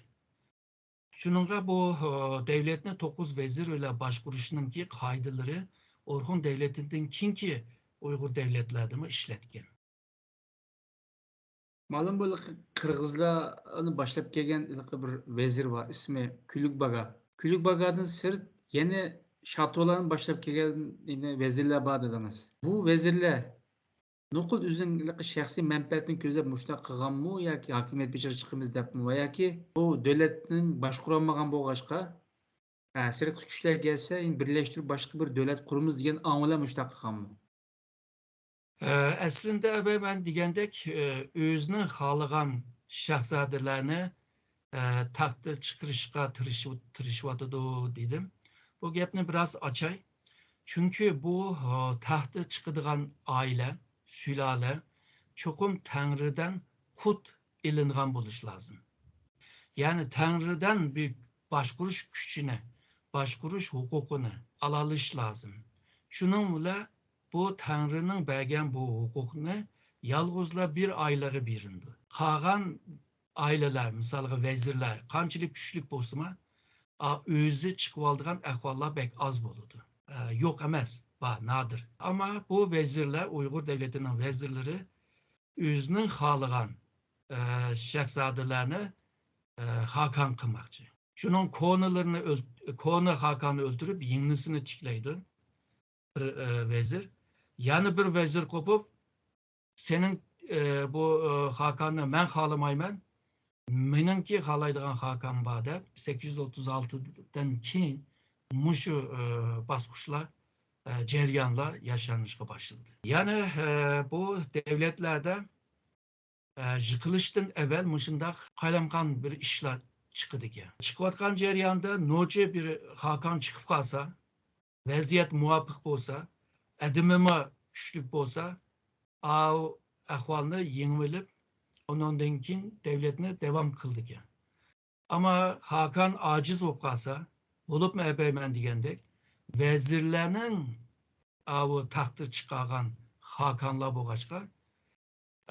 شۇنىڭغا بۇ، ئە، دەۋلەتنى توققۇز ۋەزىر بىلەن باشقۇرۇشنىڭكى قائىدىلىرى ئورخۇن دەۋلىتىدىن كېيىنكى ئۇيغۇر دەۋلەتلەردىمۇ ئىشلەتكەن. مەلۇم بولۇشىچە، قىرغىزلارنى باشلاپ كەلگەن ھېلىقى بىر ۋەزىر بار، ئىسمى كۈلۈك باگا. كۈلۈك باگادىن سىرت يەنە شاتۇلارنى باشلاپ كەلگەن يەنە ۋەزىرلەر بار دېدىڭىز. بۇ ۋەزىرلەر نوقۇل ئۆزىنىڭ ھېلىقى شەخسىي مەنپەئەتىنى كۆزلەپ مۇشۇنداق قىلغانمۇ ياكى ھاكىمىيەت بېشىغا چىقىمىز دەپمۇ ۋە ياكى بۇ دۆلەتنى باشقۇرالمىغان بولغاچقا، ھە، سىرتقى كۈچلەر كەلسە، يەنە بىرلەشتۈرۈپ باشقا بىر دۆلەت قۇرىمىز دېگەن ئاڭ بىلەن مۇشۇنداق قىلغانمۇ؟ ئە، ئەسلىندە ئەبەي مەن دېگەندەك، ئە، ئۆزىنىڭ خالىغان شاھزادىلەرنى، ئە، تەختكە چىقىرىشقا تىرىشىۋ-، تىرىشىۋاتىدۇ دېدىم. بۇ گەپنى بىراز ئاچاي. چۈنكى بۇ، ئە، تەختكە چىقىدىغان ئائىلە، سۇلالە چوقۇم تەڭرىدىن قۇت ئېلىنغان بولۇشى لازىم. يەنى تەڭرىدىن بىر باشقۇرۇش كۈچىنى، باشقۇرۇش ھوقۇقىنى ئالالىشى لازىم. شۇنىڭ بىلەن بۇ تەڭرىنىڭ بەرگەن بۇ ھوقۇقنى يالغۇزلا بىر ئائىلىگە بېرىلىدۇ. قالغان ئائىلىلەر، مىسالغا ۋەزىرلەر قانچىلىك كۈچلۈك بولسىمۇ، ئا، ئۆزى چىقىۋالىدىغان ئەھۋاللار بەك ئاز بولىدۇ. ئە، يوق ئەمەس، بار، نادىر. ئەمما بۇ ۋەزىرلەر، ئۇيغۇر دەۋلىتىنىڭ ۋەزىرلىرى ئۆزىنىڭ خالىغان، ئە، شاھزادىلەرنى، ئە، خاقان قىلماقچى. شۇنىڭ كونىلىرىنى ئۆل-، كونا خاقاننى ئۆلتۈرۈپ، يېڭىسىنى تىكلەيدۇ بىر، ئە، ۋەزىر. يەنە بىر ۋەزىر قوپۇپ، سېنىڭ، ئە، بۇ، ئە، خاقاننى مەن خالىمايمەن، مېنىڭكى خالايدىغان خاقان بار دەپ، سەككىز يۈز ئوتتۇز ئالتىدىن كېيىن مۇشۇ، ئە، باسقۇچلار، ئە، جەريانلار ياشىنىشقا باشلىدى. يەنى، ئە، بۇ دەۋلەتلەردە، ئە، يىقىلىشتىن ئەۋۋەل مۇشۇنداق قالايمىقان بىر ئىشلار چىقىدىكەن. چىقىۋاتقان جەرياندا نوچى بىر خاقان چىقىپ قالسا، ۋەزىيەت مۇۋاپىق بولسا، ئادىمىمۇ كۈچلۈك بولسا، ئاۋۇ ئەھۋالنى يېڭىۋېلىپ، ئۇنىڭدىن كېيىن دەۋلەتنى داۋام قىلىدىكەن. ئەمما خاقان ئاجىز بولۇپ قالسا، بولۇپمۇ ئەبەيمەن دېگەندەك، ۋەزىرلەرنىڭ ئاۋۇ تەختكە چىقارغان خاقانلار بولغاچقا،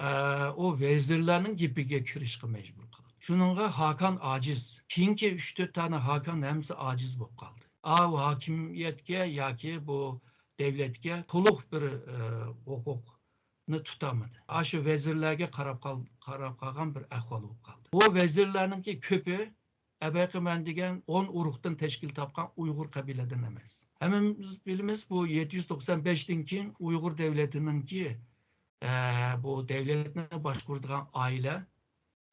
ئە، ئۇ ۋەزىرلەرنىڭ گېپىگە كىرىشقا مەجبۇر قىلىدۇ. شۇنىڭغا خاقان ئاجىز. كېيىنكى ئۈچ تۆت دانە خاقان ھەممىسى ئاجىز بولۇپ قالدى. ئاۋۇ ھاكىمىيەتكە ياكى بۇ دەۋلەتكە تولۇق بىر، ئە، ھوقۇقنى تۇتالمىدى. ئاشۇ ۋەزىرلەرگە قاراپ قال-، قاراپ قالغان بىر ئەھۋال بولۇپ قالدى. بۇ ۋەزىرلەرنىڭكى كۆپى ئەبەقىمەن دېگەن ئون ئۇرۇقتىن تەشكىل تاپقان ئۇيغۇر قەبىلىدىن ئەمەس. ھەممىمىز بىلىمىز، بۇ يەتتە يۈز توقسان بەشتىن كېيىن ئۇيغۇر دەۋلىتىنىڭكى، ئە، بۇ دەۋلەتنى باشقۇرىدىغان ئائىلە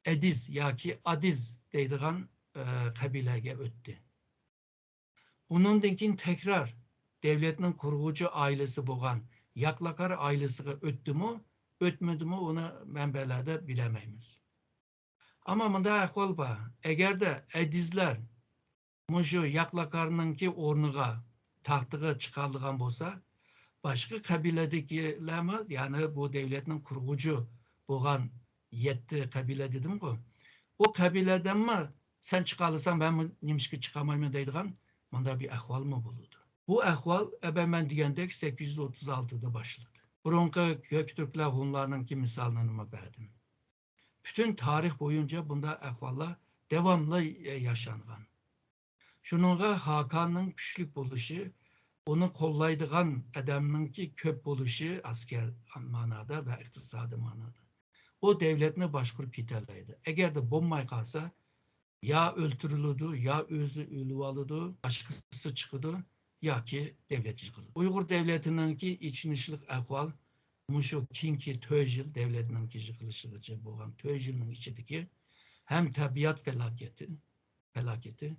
ئەدىز ياكى ئادىز دەيدىغان، ئە، قەبىلىگە ئۆتتى. ئۇنىڭدىن كېيىن تەكرار دەۋلەتنىڭ قۇرغۇچى ئائىلىسى بولغان ياقلاقار ئائىلىسىگە ئۆتتىمۇ، ئۆتمىدىمۇ، ئۇنى مەنبەلەردە بىلەلمەيمىز. ئەمما مۇنداق ئەھۋال بار. ئەگەردە ئەدىزلەر مۇشۇ ياقلاقارنىڭكى ئورنىغا، تەختىگە چىقالىدىغان بولسا، باشقا قەبىلىدىكىلەرمۇ، يەنى بۇ دەۋلەتنىڭ قۇرغۇچى بولغان يەتتە قەبىلە دېدىمغۇ، ئۇ قەبىلىدىنمۇ سەن چىقالىساڭ، مەنمۇ نېمىشقا چىقالمايمەن دەيدىغان مۇنداق بىر ئەھۋالمۇ بولىدۇ. بۇ ئەھۋال ئەبەمەن دېگەندەك سەككىز يۈز ئوتتۇز ئالتىدا باشلىدى. بۇرۇنقى كۆكتۈركلەر، ھونلارنىڭكى مىسالىنىمۇ بەردىم. پۈتۈن تارىخ بويىچە بۇنداق ئەھۋاللار داۋاملىق ياشانغان. شۇنىڭغا خاقاننىڭ كۈچلۈك بولۇشى، ئۇنى قوللايدىغان ئادەمنىڭكى كۆپ بولۇشى ئەسكەر مانادا ۋە ئىقتىسادىي مانادا ئۇ دەۋلەتنى باشقۇرۇپ كېتەلەيدۇ. ئەگەردە بولماي قالسا، يا ئۆلتۈرۈلىدۇ، يا ئۆزى ئۆلۈۋالىدۇ، باشقىسى چىقىدۇ ياكى دەۋلەت يىقىلىدۇ. ئۇيغۇر دەۋلىتىنىڭكى ئېچىنىشلىق ئەھۋال مۇشۇ كېيىنكى تۆت يىل، دەۋلەتنىڭكى يىقىلىشىغىچە بولغان تۆت يىلنىڭ ئىچىدىكى ھەم تەبىئەت پالاكىتى، پالاكىتى،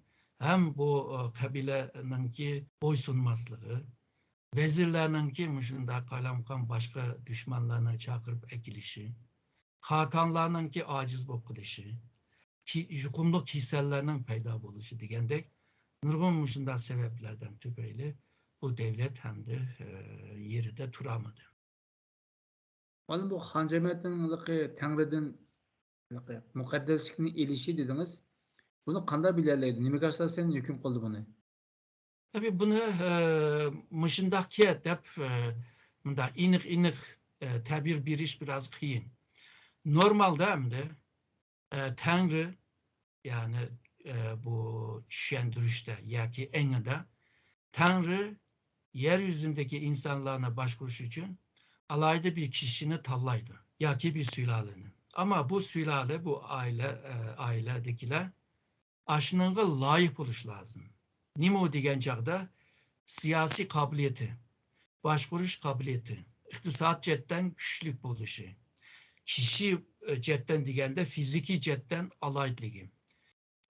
ھەم بۇ، ئە، قەبىلەنىڭكى بويسۇنماسلىقى، ۋەزىرلەرنىڭكى مۇشۇنداق قالايمىقان باشقا دۈشمەنلەرنى چاقىرىپ ئەكېلىشى، خاقانلارنىڭكى ئاجىز بولۇپ قېلىشى، كى-، يۇقۇملۇق كېسەللەرنىڭ پەيدا بولۇشى دېگەندەك نۇرغۇن مۇشۇنداق سەۋەبلەردىن تۈپەيلى بۇ دەۋلەت ھەمدە، ئە، يېرىدە تۇرالمىدى. مانا بۇ خان جەمەتىنىڭ ھېلىقى تەڭرىدىن ھېلىقى مۇقەددەسلىكنى ئېلىشى دېدىڭىز. بۇنى قانداق بىلەلەيدۇ؟ نېمىگە ئاساسەن ھۆكۈم قىلدى بۇنى؟ تەبىئىي بۇنى، ئە، مۇشۇنداقكى دەپ، ئە، مۇنداق ئېنىق-ئېنىق، ئە، تەبىر بېرىش بىراز قىيىن. نورمالدا ئەمدى، ئە، تەڭرى، يەنى، ئە، بۇ چۈشەندۈرۈشتە ياكى ئېڭىدا تەڭرى يەر يۈزىدىكى ئىنسانلارنى باشقۇرۇش ئۈچۈن ئالاھىدە بىر كىشىنى تاللايدۇ ياكى بىر سۇلالىنى. ئەمما بۇ سۇلالە، بۇ ئائىلە، ئە، ئائىلىدىكىلەر ئاشۇنىڭغا لايىق بولۇش لازىم. نېمە ئۇ دېگەن چاغدا؟ سىياسىي قابىلىيىتى، باشقۇرۇش قابىلىيىتى، ئىقتىساد جەھەتتىن كۈچلۈك بولۇشى، كىشى، ئە، جەھەتتىن دېگەندە فىزىكىي جەھەتتىن ئالاھىدىلىكى.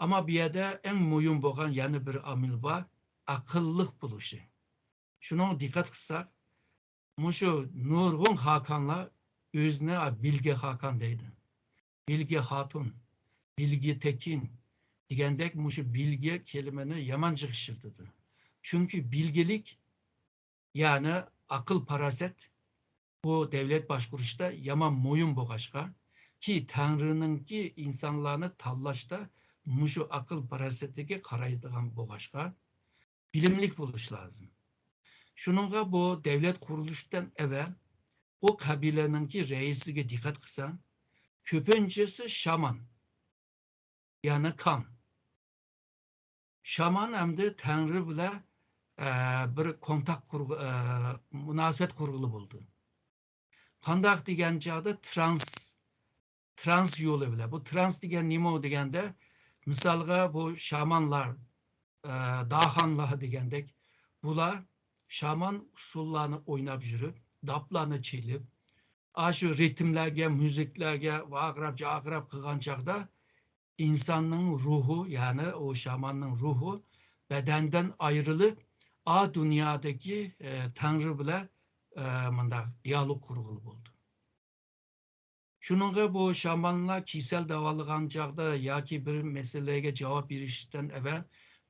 ئەمما بۇ يەردە ئەڭ مۇھىم بولغان يەنە بىر ئامىل بار، ئەقىللىق بولۇشى. شۇنىڭغا دىققەت قىلساق، مۇشۇ نۇرغۇن خاقانلار ئۆزىنى، ئا، بىلگە خاقان دەيدۇ. بىلگە خاتۇن، بىلگە تېكىن دېگەندەك مۇشۇ بىلگە كەلىمىنى يامان جىق ئىشلىتىدۇ. چۈنكى بىلگىلىك، يەنى ئەقىل-پاراسەت بۇ دەۋلەت باشقۇرۇشتا يامان مۇھىم بولغاچقا، كى تەڭرىنىڭكى ئىنسانلارنى تاللاشتا مۇشۇ ئەقىل-پاراسەتكە قارايدىغان بولغاچقا، بىلىملىك بولۇش لازىم. شۇنىڭغا بۇ دەۋلەت قۇرۇلۇشتىن ئەۋەل بۇ قەبىلىنىڭكى رەئىسىگە دىققەت قىلساڭ، كۆپىنچىسى شامان، يەنى كان. شامان ئەمدى تەڭرى بىلەن، ئە، بىر كونتاكت قۇرغ-، ئە، مۇناسىۋەت قۇرغىلى بولىدۇ. قانداق دېگەن چاغدا ترانس، ترانس يولى بىلەن. بۇ ترانس دېگەن نېمە دېگەندە، مىسالغا بۇ شامانلار، ئە، داخانلار دېگەندەك، بۇلار شامان ئۇسسۇللارنى ئويناپ يۈرۈپ، داپلارنى چېلىپ، ئاشۇ رىتىملەرگە، مۇزىكىلەرگە ۋارقىراپ، جارقىراپ قىلغان چاغدا ئىنساننىڭ روھى، يەنى ئۇ شاماننىڭ روھى بەدەندىن ئايرىلىپ، ئا دۇنيادىكى، ئە، تەڭرى بىلەن، ئە، مۇنداق دىيالوگ قۇرغىلى بولىدۇ. شۇنىڭغا بۇ شامانلار كېسەل داۋالىغان چاغدا ياكى بىر مەسىلىگە جاۋاب بېرىشتىن ئەۋەل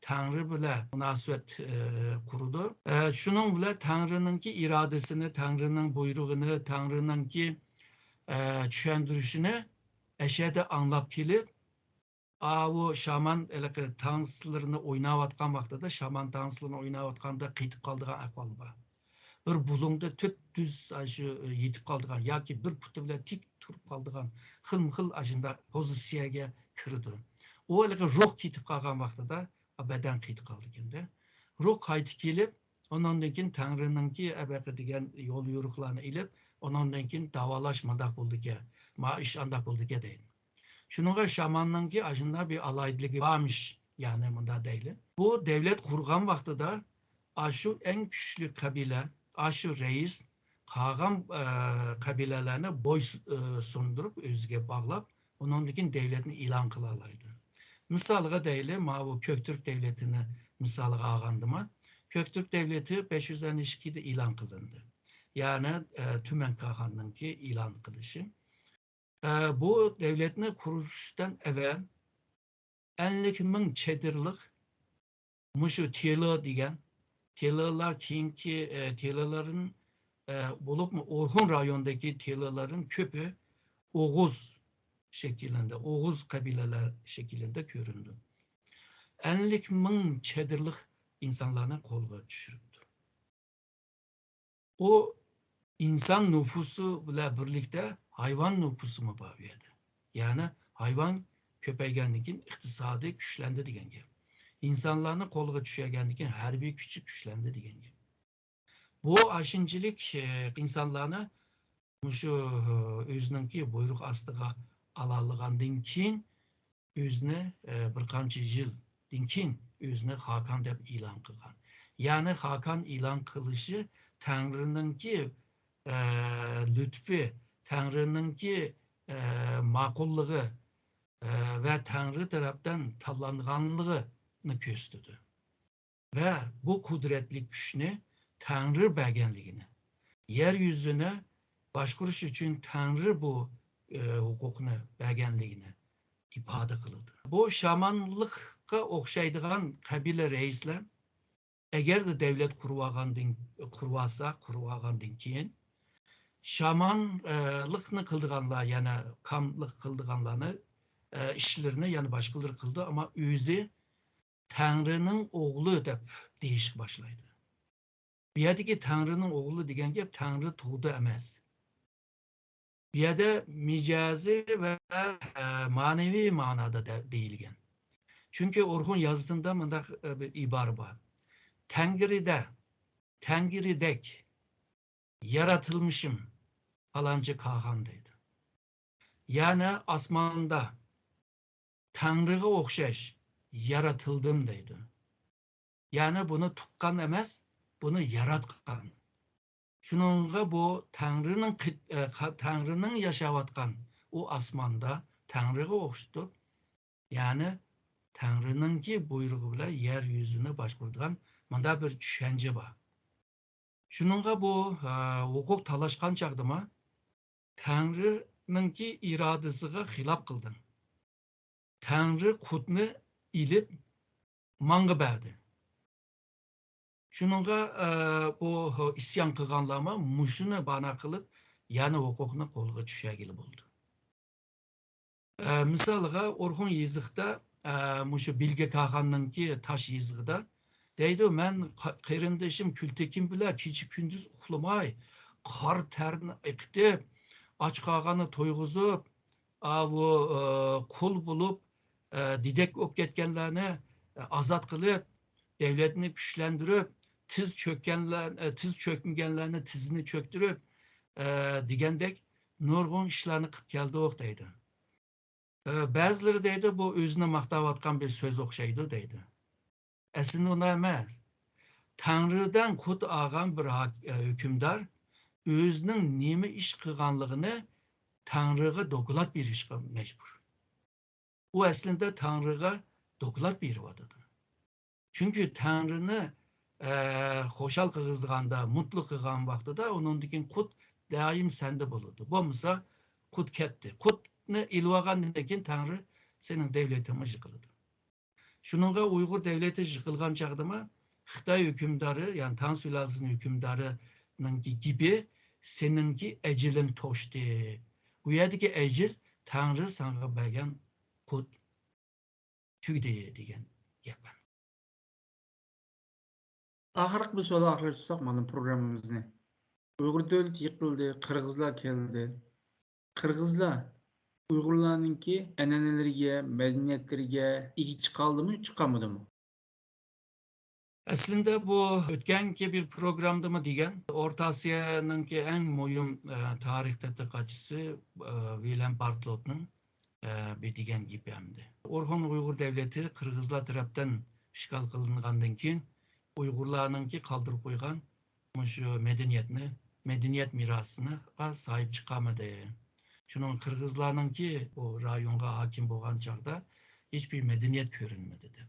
تەڭرى بىلەن مۇناسىۋەت، ئە، قۇرىدۇ. ئە، شۇنىڭ بىلەن تەڭرىنىڭكى ئىرادىسىنى، تەڭرىنىڭ بۇيرۇقىنى، تەڭرىنىڭكى، ئە، چۈشەندۈرۈشىنى ئەشەدە ئاڭلاپ كېلىپ، ئاۋۇ شامان ھېلىقى تانسلىرىنى ئويناۋاتقان ۋاقتىدا، شامان تانسلىرىنى ئويناۋاتقاندا قېتىپ قالىدىغان ئەھۋال بار. بىر بۇلۇڭدا تۈپتۈز ئاشۇ يېتىپ قالىدىغان ياكى بىر پۇتى بىلەن تىك تۇرۇپ قالىدىغان خىلمۇخىل ئاشۇنداق پوزىتسىيەگە كىرىدۇ. ئۇ ھېلىقى روھ كېتىپ قالغان ۋاقتىدا بەدەن قېتىپ قالىدىكەن-دە. روھ قايتىپ كېلىپ، ئۇنىڭدىن كېيىن تەڭرىنىڭكى ئەبەقە دېگەن يول يورۇقلارنى ئېلىپ، ئۇنىڭدىن كېيىن داۋالاش مۇنداق بولىدىكەن، ما ئىش ئانداق بولىدىكەن دەيدۇ. شۇنىڭغا شاماننىڭكى ئاشۇنداق بىر ئالاھىدىلىكى بارمىش، يەنى مۇنداق دەيلى. بۇ دەۋلەت قۇرغان ۋاقتىدا ئاشۇ ئەڭ كۈچلۈك قەبىلە، ئاشۇ رەئىس قالغان، ئە، قەبىلەلەرنى بوي سۇ-، ئە، سۇندۇرۇپ ئۆزىگە باغلاپ، ئۇنىڭدىن كېيىن دەۋلەتنى ئېلان قىلالايدۇ. مىسالغا دەيلى، ماۋۇ كۆكتۈرك دەۋلىتىنى مىسالغا ئالغاندىمۇ، كۆكتۈرك دەۋلىتى بەش يۈز ئەللىك ئىككىدە ئېلان قىلىندى. يەنى، ئە، تۈمەن كاخاننىڭكى ئېلان قىلىشى. ئە، بۇ دەۋلەتنى قۇرۇشتىن ئەۋەل ئەللىك مىڭ چېدىرلىق مۇشۇ تېلو دېگەن، تېلولار كېيىنكى، ئە، تېلولارنىڭ، ئە، بولۇپمۇ ئورخۇن رايونىدىكى تېلولارنىڭ كۆپى ئوغۇز شەكىللىرىدە، ئوغۇز قەبىلىلەر شەكىللىرىدە كۆرۈنىدۇ. ئەللىك مىڭ چېدىرلىق ئىنسانلارنى قولغا چۈشۈرۈپتۇ. ئۇ ئىنسان نوپۇسى بىلەن بىرلىكتە ھايۋان نوپۇسىمۇ بار بۇ يەردە. يەنى ھايۋان كۆپەيگەندىن كېيىن ئىقتىسادى كۈچلەندى دېگەن گەپ. ئىنسانلارنى قولغا چۈشۈرگەندىن كېيىن ھەربىي كۈچى كۈچلەندى دېگەن گەپ. بۇ ئاشۇنچىلىك، ئە، ئىنسانلارنى مۇشۇ، ئە، ئۆزىنىڭكى بۇيرۇق ئاستىغا ئالالىغاندىن كېيىن، ئۆزىنى، ئە، بىر قانچە يىلدىن كېيىن ئۆزىنى خاقان دەپ ئېلان قىلغان. يەنى خاقان ئېلان قىلىشى تەڭرىنىڭكى، ئە، لۈتپى، تەڭرىنىڭكى، ئە، ماقۇللۇقى، ئە، ۋە تەڭرى تەرەپتىن تاللانغانلىقىنى كۆرسىتىدۇ. ۋە بۇ قۇدرەتلىك كۈچنى تەڭرى بەرگەنلىكىنى، يەر يۈزىنى باشقۇرۇش ئۈچۈن تەڭرى بۇ، ئە، ھوقۇقنى بەرگەنلىكىنى ئىپادە قىلىدۇ. بۇ شامانلىققا ئوخشايدىغان قەبىلە رەئىسلەر ئەگەردە دەۋلەت قۇرۇۋالغاندىن، قۇرۇۋالسا، قۇرۇۋالغاندىن كېيىن شامانلىقنى قىلىدىغانلار، يەنى كاملىق قىلىدىغانلارنى، ئە، ئىشلىرىنى يەنە باشقىلىرى قىلىدۇ، ئەمما ئۆزى تەڭرىنىڭ ئوغلى دەپ دېيىشكە باشلايدۇ. بۇ يەردىكى تەڭرىنىڭ ئوغلى دېگەن گەپ تەڭرى تۇغدى ئەمەس. بۇ يەردە مىجەزى ۋە، ئە، مەنىۋى مەنادا دە-، دېيىلگەن. چۈنكى ئورخۇن يازىتىنىدا مۇنداق، ئە، بىر ئىبارە بار. تەڭرىدە، تەڭرىدەك ياراتىلمىشىم پالانچى كاخان دەيدۇ. يەنى ئاسماندا تەڭرىگە ئوخشاش يارىتىلدىم دەيدۇ. يەنى بۇنى تۇغقان ئەمەس، بۇنى ياراتقان. شۇنىڭغا بۇ تەڭرىنىڭ قىت-، ئە، قا-، تەڭرىنىڭ ياشاۋاتقان ئۇ ئاسماندا تەڭرىگە ئوخشىتىپ، يەنى تەڭرىنىڭكى بۇيرۇقى بىلەن يەر يۈزىنى باشقۇرىدىغان مۇنداق بىر چۈشەنچە بار. شۇنىڭغا بۇ، ئە، ھوقۇق تالاشقان چاغدىمۇ تەڭرىنىڭكى ئىرادىسىغا خىلاپ قىلدىڭ. تەڭرى قۇتنى ئېلىپ ماڭا بەردى. شۇنىڭغا، ئە، بۇ ئىسيان قىلغانلارمۇ مۇشۇنى بانا قىلىپ، يەنە ھوقۇقنى قولغا چۈشۈرگىلى بولىدۇ. ئە، مىسالىغا، ئورخۇن يېزىقتا، ئە، مۇشۇ بىلگە كاخاننىڭكى تاش يېزىقىدا دەيدۇ، مەن قا-، قېرىندىشىم كۈلتېكىن بىلەن كېچە-كۈندۈز ئۇخلىماي، قار تەرنى ئېقىتىپ، ئاچ قالغاننى تويغۇزۇپ، ئاۋۇ، ئە، قۇل بولۇپ، ئە، دېدەك بولۇپ كەتكەنلەرنى، ئە، ئازاد قىلىپ، دەۋلەتنى كۈچلەندۈرۈپ، تىز چۆككەنلەر، ئە، تىز چۆكمىگەنلەرنى تىزىنى چۆكتۈرۈپ، ئە، دېگەندەك نۇرغۇن ئىشلارنى قىلىپ كەلدۇق دەيدۇ. ئە، بەزىلىرى دەيدۇ، بۇ ئۆزىنى ماختاۋاتقان بىر سۆز ئوخشايدۇ دەيدۇ. ئەسلىدە ئۇنداق ئەمەس. تەڭرىدىن قۇت ئالغان بىر ھاك-، ئە، ھۆكۈمدار ئۆزىنىڭ نېمە ئىش قىلغانلىقىنى تەڭرىغا دوكلات بېرىشقا مەجبۇر. ئۇ ئەسلىدە تەڭرىغا دوكلات بېرىۋاتىدۇ. چۈنكى تەڭرىنى، ئە، خۇشال قىلغۇزغاندا، مۇتلۇق قىلغان ۋاقتىدا ئۇنىڭدىن كېيىن قۇت دائىم سەندە بولىدۇ. بولمىسا قۇت كەتتى. قۇتنى ئېلىۋالغاندىن كېيىن تەڭرى سېنىڭ دەۋلىتىڭمۇ يىقىلىدۇ. شۇنىڭغا ئۇيغۇر دەۋلىتى يىقىلغان چاغدىمۇ خىتاي ھۆكۈمدارى، يەنى تاڭ سۇلالىسىنىڭ ھۆكۈمدارىنىڭكى گېپى، سېنىڭكى ئەجىلىڭ توشتى. بۇ يەردىكى ئەجىل تەڭرى ساڭا بەرگەن قۇت تۈگىدى دېگەن گەپ. ئاخىرقى بىر سوئال ئاخىرلاشتۇرساق مانا پروگراممىمىزنى. ئۇيغۇر دۆلىتى يىقىلدى، قىرغىزلار كەلدى. قىرغىزلار ئۇيغۇرلارنىڭكى ئەنئەنىلىرىگە، مەدەنىيەتلىرىگە ئىگە چىقالدىمۇ، چىقالمىدىمۇ؟ ئەسلىندە بۇ ئۆتكەنكى بىر پروگرامدىمۇ دېگەن، ئورتا ئاسىيانىڭكى ئەڭ مۇھىم، ئە، تارىخ تەتقىقاتچىسى، ئە، ۋىلھېلم بارتلوتنىڭ، ئە، بىر دېگەن گېپى ئەمدى. ئورخۇن ئۇيغۇر دەۋلىتى قىرغىزلار تەرەپتىن ئىشغال قىلىنغاندىن كېيىن ئۇيغۇرلارنىڭكى قالدۇرۇپ قويغان مۇشۇ مەدەنىيەتنى، مەدەنىيەت مىراسىغا ساھىب چىقالمىدى. شۇنىڭ قىرغىزلارنىڭكى بۇ رايونغا ھاكىم بولغان چاغدا ھېچبىر مەدەنىيەت كۆرۈنمىدى دەپ.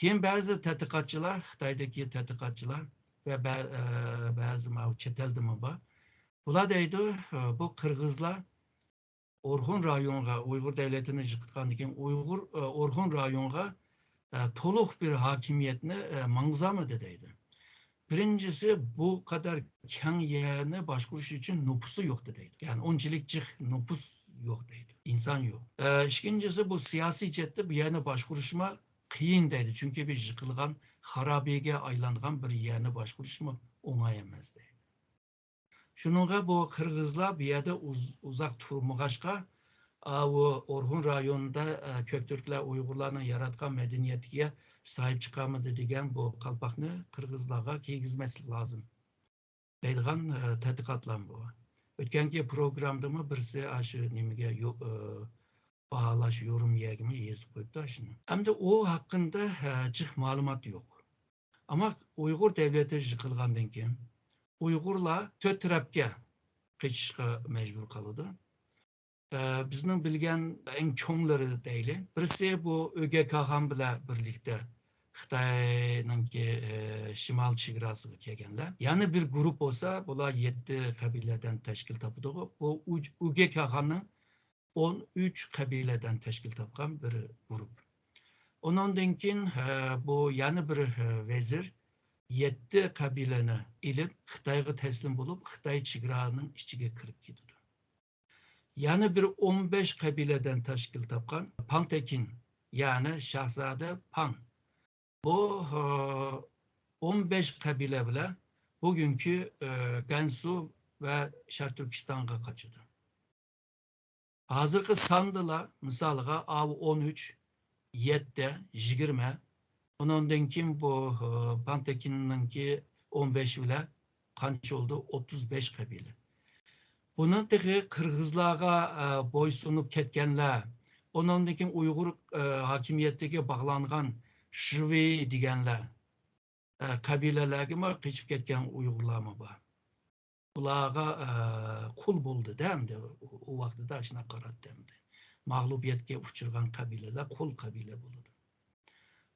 كېيىن بەزى تەتقىقاتچىلار، خىتايدىكى تەتقىقاتچىلار ۋە بە-، ئە، بەزى ماۋۇ چەت ئەلدىمۇ بار. بۇلار دەيدۇ، ئە، بۇ قىرغىزلار ئورخۇن رايونغا، ئۇيغۇر دەۋلىتىنى يىقىتقاندىن كېيىن ئۇيغۇر، ئە، ئورخۇن رايونغا، ئە، تولۇق بىر ھاكىمىيەتنى، ئە، ماڭغۇزالمىدى دەيدۇ. بىرىنچىسى، بۇ قەدەر كەڭ يەرنى باشقۇرۇش ئۈچۈن نوپۇسى يوق دەيدۇ. يەنى ئۇنچىلىك جىق نوپۇس يوق دەيدۇ. ئىنسان يوق. ئە، ئىككىنچىسى، بۇ سىياسىي جەھەتتە بۇ يەرنى باشقۇرۇشمۇ قىيىن دەيدۇ. چۈنكى بىر يىقىلغان خارابىگە ئايلانغان بىر يەرنى باشقۇرۇشمۇ ئوڭاي ئەمەس دەيدۇ. شۇنىڭغا بۇ قىرغىزلار بۇ يەردە ئۇز-، ئۇزاق تۇرمىغاچقا، ئاۋۇ ئورخۇن رايونىدا، ئە، كۆكتۈركلەر ئۇيغۇرلارنىڭ ياراتقان مەدەنىيىتىگە ساھىب چىقالمىدى دېگەن بۇ قالپاقنى قىرغىزلارغا كىيگۈزمەسلىك لازىم دەيدىغان، ئە، تەتقىقاتلارمۇ بار. ئۆتكەنكى پروگرامدىمۇ بىرسى ئاشۇ نېمىگە يو-، ئە، باھالاش يورۇم يەرگىمۇ يېزىپ قويۇپتۇ ئاشۇنى. ئەمدى ئۇ ھەققىدە، ئە، جىق مەلۇمات يوق. ئەمما ئۇيغۇر دەۋلىتى يىقىلغاندىن كېيىن، ئۇيغۇرلار تۆت تەرەپكە قېچىشقا مەجبۇر قالىدۇ. ئە، بىزنىڭ بىلگەن ئەڭ چوڭلىرى دەيلى. بىرسى بۇ ئۆگەي كاخان بىلەن بىرلىكتە خىتاينىڭكى، ئە، شىمال چېگراسىغا كەلگەنلەر. يەنە بىر گۇرۇپ بولسا، بۇلار يەتتە قەبىلىدىن تەشكىل تاپىدۇ. بۇ ئۇ-، ئۆگەي كاخاننىڭ ئون ئۈچ قەبىلىدىن تەشكىل تاپقان بىر گۇرۇپ. ئۇنىڭدىن كېيىن، ئە، بۇ يەنە بىر، ئە، ۋەزىر يەتتە قەبىلىنى ئېلىپ، خىتايغا تەسلىم بولۇپ، خىتاي چېگرانىڭ ئىچىگە كىرىپ كېتىدۇ. يەنە بىر ئون بەش قەبىلىدىن تەشكىل تاپقان پاڭ تېكىن، يەنى شاھزادە پاڭ. بۇ، ئون بەش قەبىلە بىلەن بۈگۈنكى، ئە، گەنسۇ ۋە شەرقىي تۈركىستانغا قاچىدۇ. ھازىرقى ساندىلا، مىسالىغا، ئاۋۇ ئون ئۈچ، يەتتە، يىگىرمە، ئۇنىڭدىن كېيىن بۇ، ئە، پاڭ تېكىننىڭكى ئون بەش بىلەن قانچە بولدى؟ ئوتتۇز بەش قەبىلە. بۇنىڭ تېخى قىرغىزلارغا، ئە، بويسۇنۇپ كەتكەنلەر، ئۇنىڭدىن كېيىن ئۇيغۇر، ئە، ھاكىمىيىتىگە باغلانغان شىۋېي دېگەنلەر، ئە، قەبىلىلەرگىمۇ قېچىپ كەتكەن ئۇيغۇرلارمۇ بار. ئۇلارغا، ئە، قۇل بولدى-دە ئەمدى. ئۇ، ئۇ ۋاقتىدا ئاشۇنداق قاراتتى ئەمدى. مەغلۇبىيەتكە ئۇچرىغان قەبىلىلەر قۇل قەبىلە بولىدۇ.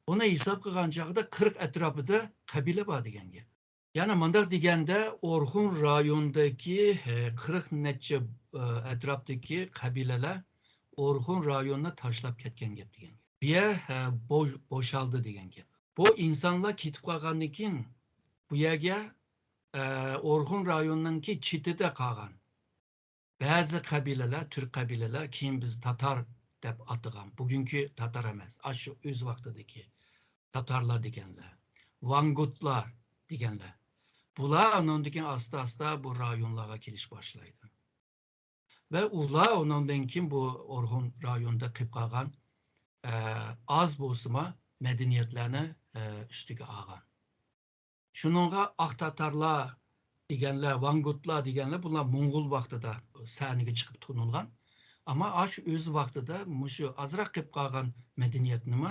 بۇنى ھېساب قىلغان چاغدا قىرىق ئەتراپىدا قەبىلە بار دېگەن گەپ. يەنى مۇنداق دېگەندە، ئورخۇن رايونىدىكى، ھە، قىرىق نەچچە، ئە، ئەتراپتىكى قەبىلىلەر ئورخۇن رايونىنى تاشلاپ كەتكەن گەپ دېگەن گەپ. بۇ يەر، ھە، بوش-، بوشالدى دېگەن گەپ. بۇ ئىنسانلار كېتىپ قالغاندىن كېيىن، بۇ يەرگە، ئە، ئورخۇن رايونىنىڭكى چېتىدە قالغان بەزى قەبىلىلەر، تۈرك قەبىلىلەر، كېيىن بىز تاتار دەپ ئاتىغان، بۈگۈنكى تاتار ئەمەس، ئاشۇ ئۆز ۋاقتىدىكى تاتارلار دېگەنلەر، ۋانگۇتلار دېگەنلەر. بۇلار ئانىڭدىن كېيىن ئاستا-ئاستا بۇ رايونلارغا كېلىش باشلايدۇ. ۋە ئۇلار ئۇنىڭدىن كېيىن بۇ ئورخۇن رايونىدا قېلىپ قالغان، ئە، ئاز بولسىمۇ مەدەنىيەتلەرنى، ئە، ئۈستىگە ئالغان. شۇنىڭغا ئاق تاتارلار دېگەنلەر، ۋانگۇتلار دېگەنلەر، بۇلار موڭغۇل ۋاقتىدا سەھنىگە چىقىپ تونۇلغان. ئەمما ئاشۇ ئۆز ۋاقتىدا مۇشۇ ئازراق قېلىپ قالغان مەدەنىيەتنىمۇ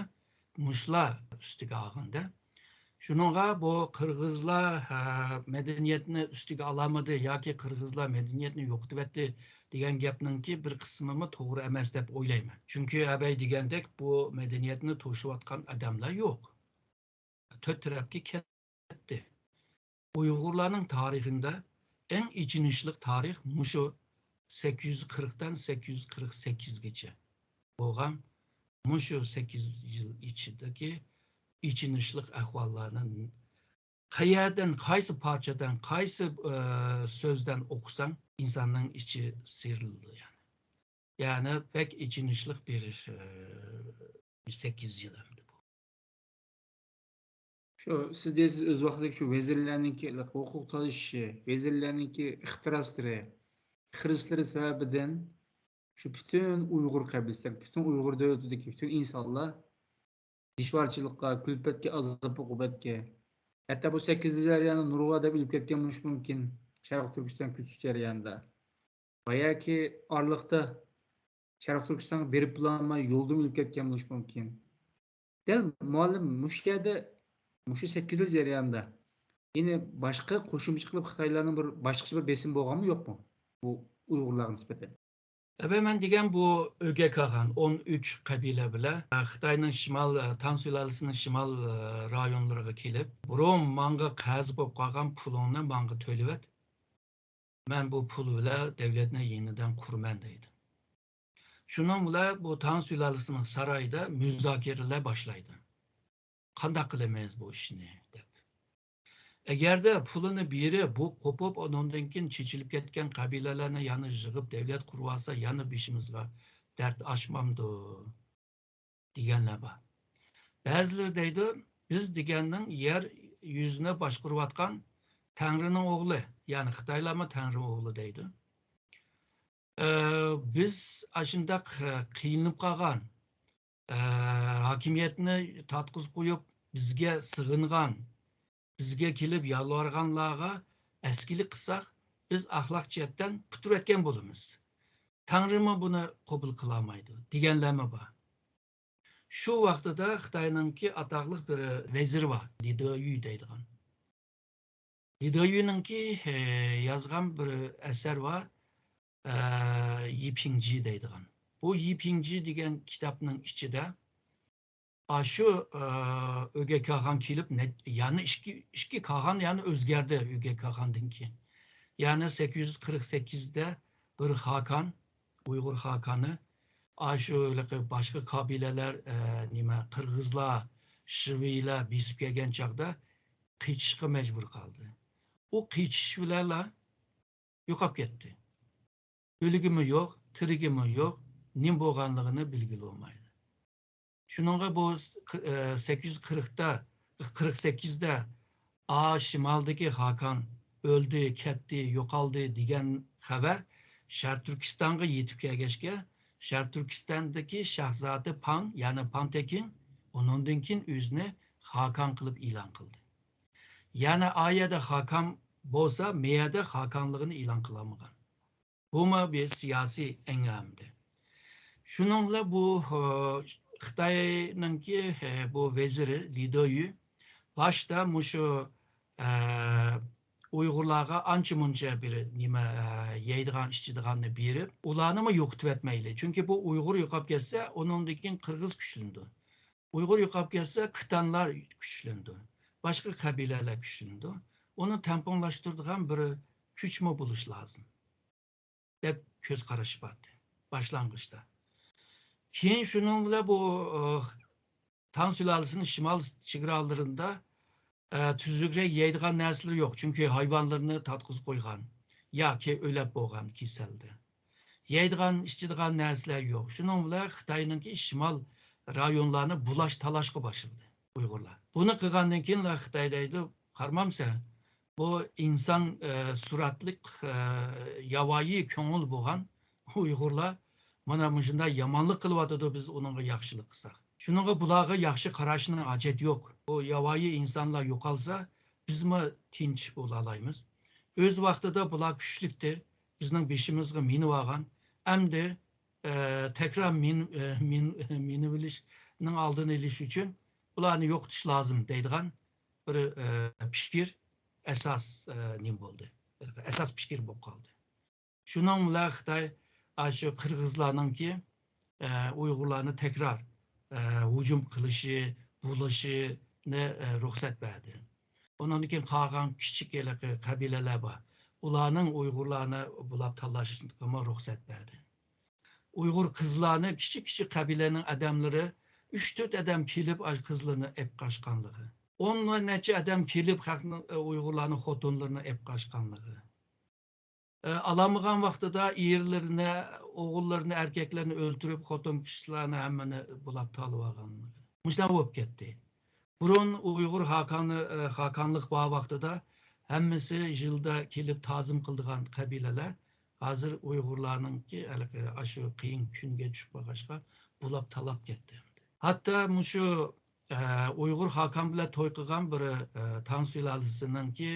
مۇشۇلار ئۈستىگە ئالغاندا. شۇنىڭغا بۇ قىرغىزلار، ھە، مەدەنىيەتنى ئۈستىگە ئالالمىدى ياكى قىرغىزلار مەدەنىيەتنى يوقىتىۋەتتى دېگەن گەپنىڭكى بىر قىسمىمۇ توغرا ئەمەس دەپ ئويلايمەن. چۈنكى ئەبەي دېگەندەك بۇ مەدەنىيەتنى توشۇۋاتقان ئادەملەر يوق. تۆت تەرەپكە كەتتى. ئۇيغۇرلارنىڭ تارىخىدا ئەڭ ئېچىنىشلىق تارىخ مۇشۇ سەككىز يۈز قىرىقتىن سەككىز يۈز قىرىق سەككىزگىچە بولغان مۇشۇ سەككىز يىل ئىچىدىكى ئېچىنىشلىق ئەھۋاللارنى قەيەردىن، قايسى پارچىدىن، قايسى، ئە، سۆزدىن ئوقۇساڭ، ئىنساننىڭ ئىچى سىيرىلىدۇ، يەنى. يەنى بەك ئېچىنىشلىق بىر، ئە، سەككىز يىل ئەمدى بۇ. شۇ سىز دەيسىز، ئۆز ۋاقتىدىكى شۇ ۋەزىرلەرنىڭكى ھوقۇق تالىشىشى، ۋەزىرلەرنىڭكى ئىختىراسلىرى، خىرىسلىرى سەۋەبىدىن شۇ پۈتۈن ئۇيغۇر قەبىلىسى، پۈتۈن ئۇيغۇر دۆلىتىدىكى پۈتۈن ئىنسانلار دىشۋارچىلىققا، كۈلپەتكە، ئازاب-ئوقۇبەتكە، ھەتتا بۇ سەككىز يۈز جەريانى نۇرغۇن ئادەم ئۆلۈپ كەتكەن بولۇشى مۇمكىن، شەرقىي تۈركىستان كۆچۈش جەريانىدا. ۋە ياكى ئارىلىقتا شەرقىي تۈركىستانغا بېرىپ بولالماي يولدىمۇ ئۆلۈپ كەتكەن بولۇشى مۇمكىن. دەل مۇئەللىم مۇشۇ يەردە، مۇشۇ سەككىز يىل جەريانىدا يەنە باشقا قوشۇمچە قىلىپ خىتايلارنىڭ بىر باشقىچە بىر بېسىمى بولغانمۇ يوقمۇ بۇ ئۇيغۇرلارغا نىسبەتەن؟ ئەبەي، مەن دېگەن بۇ ئۆگەي كاخان ئون ئۈچ قەبىلە بىلەن خىتاينىڭ شىمال، تاڭ سۇلالىسىنىڭ شىمال رايونلىرىغا كېلىپ، بۇرۇن ماڭا قەرز بولۇپ قالغان پۇلۇڭنى ماڭا تۆلىۋەت. مەن بۇ پۇل بىلەن دەۋلەتنى يېڭىدىن قۇرىمەن دەيدۇ. شۇنىڭ بىلەن بۇ تاڭ سۇلالىسىنىڭ سارىيىدا مۇزاكىرىلەر باشلايدۇ. قانداق قىلىمىز بۇ ئىشنى دەپ. ئەگەردە پۇلىنى بېرىپ، بۇ قوپۇپ، ئۇنىڭدىن كېيىن چېچىلىپ كەتكەن قەبىلىلەرنى يەنە يىغىپ دەۋلەت قۇرۇۋالسا، يەنە بېشىمىزغا دەرد ئاچمامدۇ؟ دېگەنلەر بار. بەزىلىرى دەيدۇ، بىز دېگەننىڭ يەر يۈزىنى باشقۇرۇۋاتقان تەڭرىنىڭ ئوغلى، يەنى خىتايلارمۇ تەڭرىنىڭ ئوغلى دەيدۇ. ئە، بىز ئاشۇنداق، ئە، قىينىلىپ قالغان، ئە، ھاكىمىيەتنى تارتقۇزۇپ قويۇپ، بىزگە سىغىنغان، بىزگە كېلىپ يالۋارغانلارغا ئەسكىلىك قىلساق، بىز ئەخلاق جەھەتتىن پۇترەتكەن بولىمىز. تەڭرىمۇ بۇنى قوبۇل قىلالمايدۇ، دېگەنلەرمۇ بار. شۇ ۋاقتىدا خىتاينىڭكى ئاتاقلىق بىر ۋەزىرى بار، لى دېيۈ دەيدىغان. لى دېيۈنىڭكى، ئە، يازغان بىر ئەسەر بار، ئە، يى پىڭجى دەيدىغان. بۇ يى پىڭجى دېگەن كىتابنىڭ ئىچىدە ئاشۇ، ئە، ئۆگەي كاخان كېلىپ، نە-، يەنە ئىككى، ئىككى كاخان يەنە ئۆزگەردى ئۆگەي كاخاندىن كېيىن. يەنى سەككىز يۈز قىرىق سەككىزدە بىر خاقان، ئۇيغۇر خاقانى، ئاشۇ ھېلىقى باشقا قەبىلىلەر، ئە، نېمە، قىرغىزلار، شىۋىيلار بېسىپ كەلگەن چاغدا قېچىشقا مەجبۇر قالدى. ئۇ قېچىش بىلەنلا يوقاپ كەتتى. ئۆلۈكىمۇ يوق، تىرىكىمۇ يوق، نېمە بولغانلىقىنى بىلگىلى بولمايدۇ. شۇنىڭغا بۇ، ئە، سەككىز يۈز قىرىقتا، قىرىق سەككىزدە، ئا، شىمالدىكى خاقان ئۆلدى، كەتتى، يوقالدى دېگەن خەۋەر شەرقىي تۈركىستانغا يېتىپ كەلگەچكە، شەرقىي تۈركىستاندىكى شاھزادە پاڭ، يەنى پاڭ تېكىن، ئۇنىڭدىن كېيىن ئۆزىنى خاقان قىلىپ ئېلان قىلدى. يەنى ئا يەردە خاقان بولسا، مېيەدە خاقانلىقىنى ئېلان قىلالمىغان. بۇمۇ بىر سىياسىي ئەڭگەمدى. شۇنىڭ بىلەن بۇ، ئە، خىتاينىڭكى، ئە، بۇ ۋەزىرى لى دېيۈ باشتا مۇشۇ، ئە، ئۇيغۇرلارغا ئانچە-مۇنچە بىر نېمە، ئە، يەيدىغان، ئىچىدىغاننى بېرىپ، ئۇلارنىمۇ يوقىتىۋەتمەيلى. چۈنكى بۇ ئۇيغۇر يوقاپ كەتسە، ئۇنىڭدىن كېيىن قىرغىز كۈچلىنىدۇ. ئۇيغۇر يوقاپ كەتسە، كىتانلار كۈچلىنىدۇ. باشقا قەبىلىلەر كۈچلىنىدۇ. ئۇنى تەڭپۇڭلاشتۇرىدىغان بىر كۈچمۇ بولۇش لازىم، دەپ كۆز قارىشى بار ئىدى باشلانغۇچتا. كېيىن شۇنىڭ بىلەن بۇ، ئۇ، تاڭ سۇلالىسىنىڭ شىمال چېگرالىرىدا، ئە، تۈزۈكرەك يەيدىغان نەرسىلىرى يوق، چۈنكى ھايۋانلىرىنى تارتقۇزۇپ قويغان ياكى ئۆلەپ بولغان كېسەلدە. يەيدىغان، ئىچىدىغان نەرسىلەر يوق. شۇنىڭ بىلەن خىتاينىڭكى شىمال رايونلارنى بۇلاش، تالاشقا باشلىدى ئۇيغۇرلار. بۇنى قىلغاندىن كېيىن خىتاي دەيدۇ، قارىمامسەن، بۇ ئىنسان، ئە، سۈرەتلىك، ئە، ياۋايى كۆڭۈل بولغان ئۇيغۇرلار مانا مۇشۇنداق يامانلىق قىلىۋاتىدۇ، بىز ئۇنىڭغا ياخشىلىق قىلساق. شۇنىڭغا بۇلارغا ياخشى قاراشنىڭ ھاجەت يوق. بۇ ياۋايى ئىنسانلار يوقالسا، بىزمۇ تىنچ بولالايمىز. ئۆز ۋاقتىدا بۇلار كۈچلۈكتى، بىزنىڭ بېشىمىزغا مىنىۋالغان. ئەمدى، ئە، تەكرار مىن-، ئە، مىن-، مىنىۋېلىشنىڭ ئالدىنى ئېلىش ئۈچۈن بۇلارنى يوقىتىش لازىم دەيدىغان بىر، ئە، پىكىر، ئاساس، ئە، نېمە بولدى؟ ئاساس پىكىر بولۇپ قالدى. شۇنىڭ بىلەن خىتاي ئاشۇ قىرغىزلارنىڭكى، ئە، ئۇيغۇرلارنى تەكرار، ئە، ھۇجۇم قىلىشى، بۇلىشىنى، ئە، رۇخسەت بەردى. ئۇنىڭدىن كېيىن قالغان كىچىك ھېلىقى قەبىلىلەر بار. ئۇلارنىڭ ئۇيغۇرلارنى بۇلاپ تاللاشىغىمۇ رۇخسەت بەردى. ئۇيغۇر قىزلارنى كىچىك-كىچىك قەبىلىنىڭ ئادەملىرى ئۈچ-تۆت ئادەم كېلىپ ئاشۇ قىزلىرىنى ئېلىپ قاچقانلىقى. ئون نەچچە ئادەم كېلىپ خەقنىڭ، ئە، ئۇيغۇرلارنىڭ خوتۇنلىرىنى ئېلىپ قاچقانلىقى. ئە، ئالالمىغان ۋاقتىدا ئېرلىرىنى، ئوغۇللىرىنى، ئەركەكلىرىنى ئۆلتۈرۈپ، خوتۇن كىشىلەرنى ھەممىنى بۇلاپ تالىۋالغانلىقى. مۇشۇنداق بولۇپ كەتتى. بۇرۇن ئۇيغۇر خاقانى-، ئە، خاقانلىق بار ۋاقتىدا ھەممىسى يىلدا كېلىپ تازىم قىلىدىغان قەبىلىلەر ھازىر ئۇيغۇرلارنىڭكى ھېلىقى ئاشۇ قىيىن كۈنگە چۈشۈپ قالغاچقا بۇلاپ تالاپ كەتتى. ھەتتا مۇشۇ، ئە، ئۇيغۇر خاقان بىلەن توي قىلغان بىر، ئە، تاڭ سۇلالىسىنىڭكى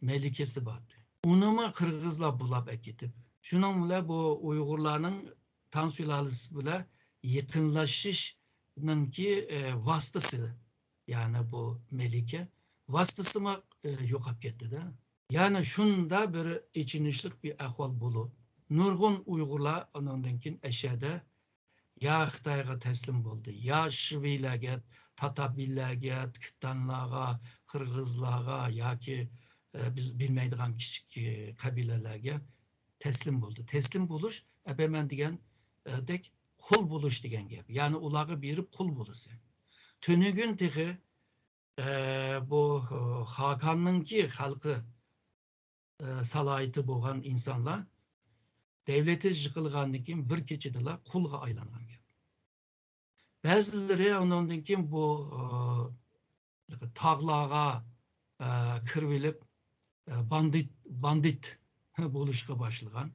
مەلىكىسى بار ئىدى. ئۇنىمۇ قىرغىزلار بۇلاپ ئەكېتىپ، شۇنىڭ بىلەن بۇ ئۇيغۇرلارنىڭ تاڭ سۇلالىسى بىلەن يېقىنلىشىشنىڭكى، ئە، ۋاسىتىسى، يەنى بۇ مەلىكە ۋاسىتىسىمۇ، ئە، يوقاپ كەتتىدە. يەنى شۇنداق بىر ئېچىنىشلىق بىر ئەھۋال بولۇپ، نۇرغۇن ئۇيغۇرلار ئۇنىڭدىن كېيىن ئەشەدە يا خىتايغا تەسلىم بولدى، يا شىۋىيلەرگە، تاتابىللەرگە، كىتانلارغا، قىرغىزلارغا ياكى، ئە، بىز بىلمەيدىغان كىچىك، ئە، قەبىلىلەرگە تەسلىم بولدى. تەسلىم بولۇش، ئەپەمەن دېگەن، ئە، دەك قۇل بولۇش دېگەن گەپ. يەنى ئۇلارغا بېرىپ قۇل بولىسەن. تۈنۈگۈن تېخى، ئە، بۇ، ئە، خاقاننىڭكى خەلقى، ئە، سالاھىيىتى بولغان ئىنسانلار دەۋلىتى يىقىلغاندىن كېيىن بىر كېچىدىلا قۇلغا ئايلانغان گەپ. بەزىلىرى ئۇنىڭدىن كېيىن بۇ، ئە، تاغلارغا، ئە، كىرىۋېلىپ، ئە، باندىت، باندىت بولۇشقا باشلىغان.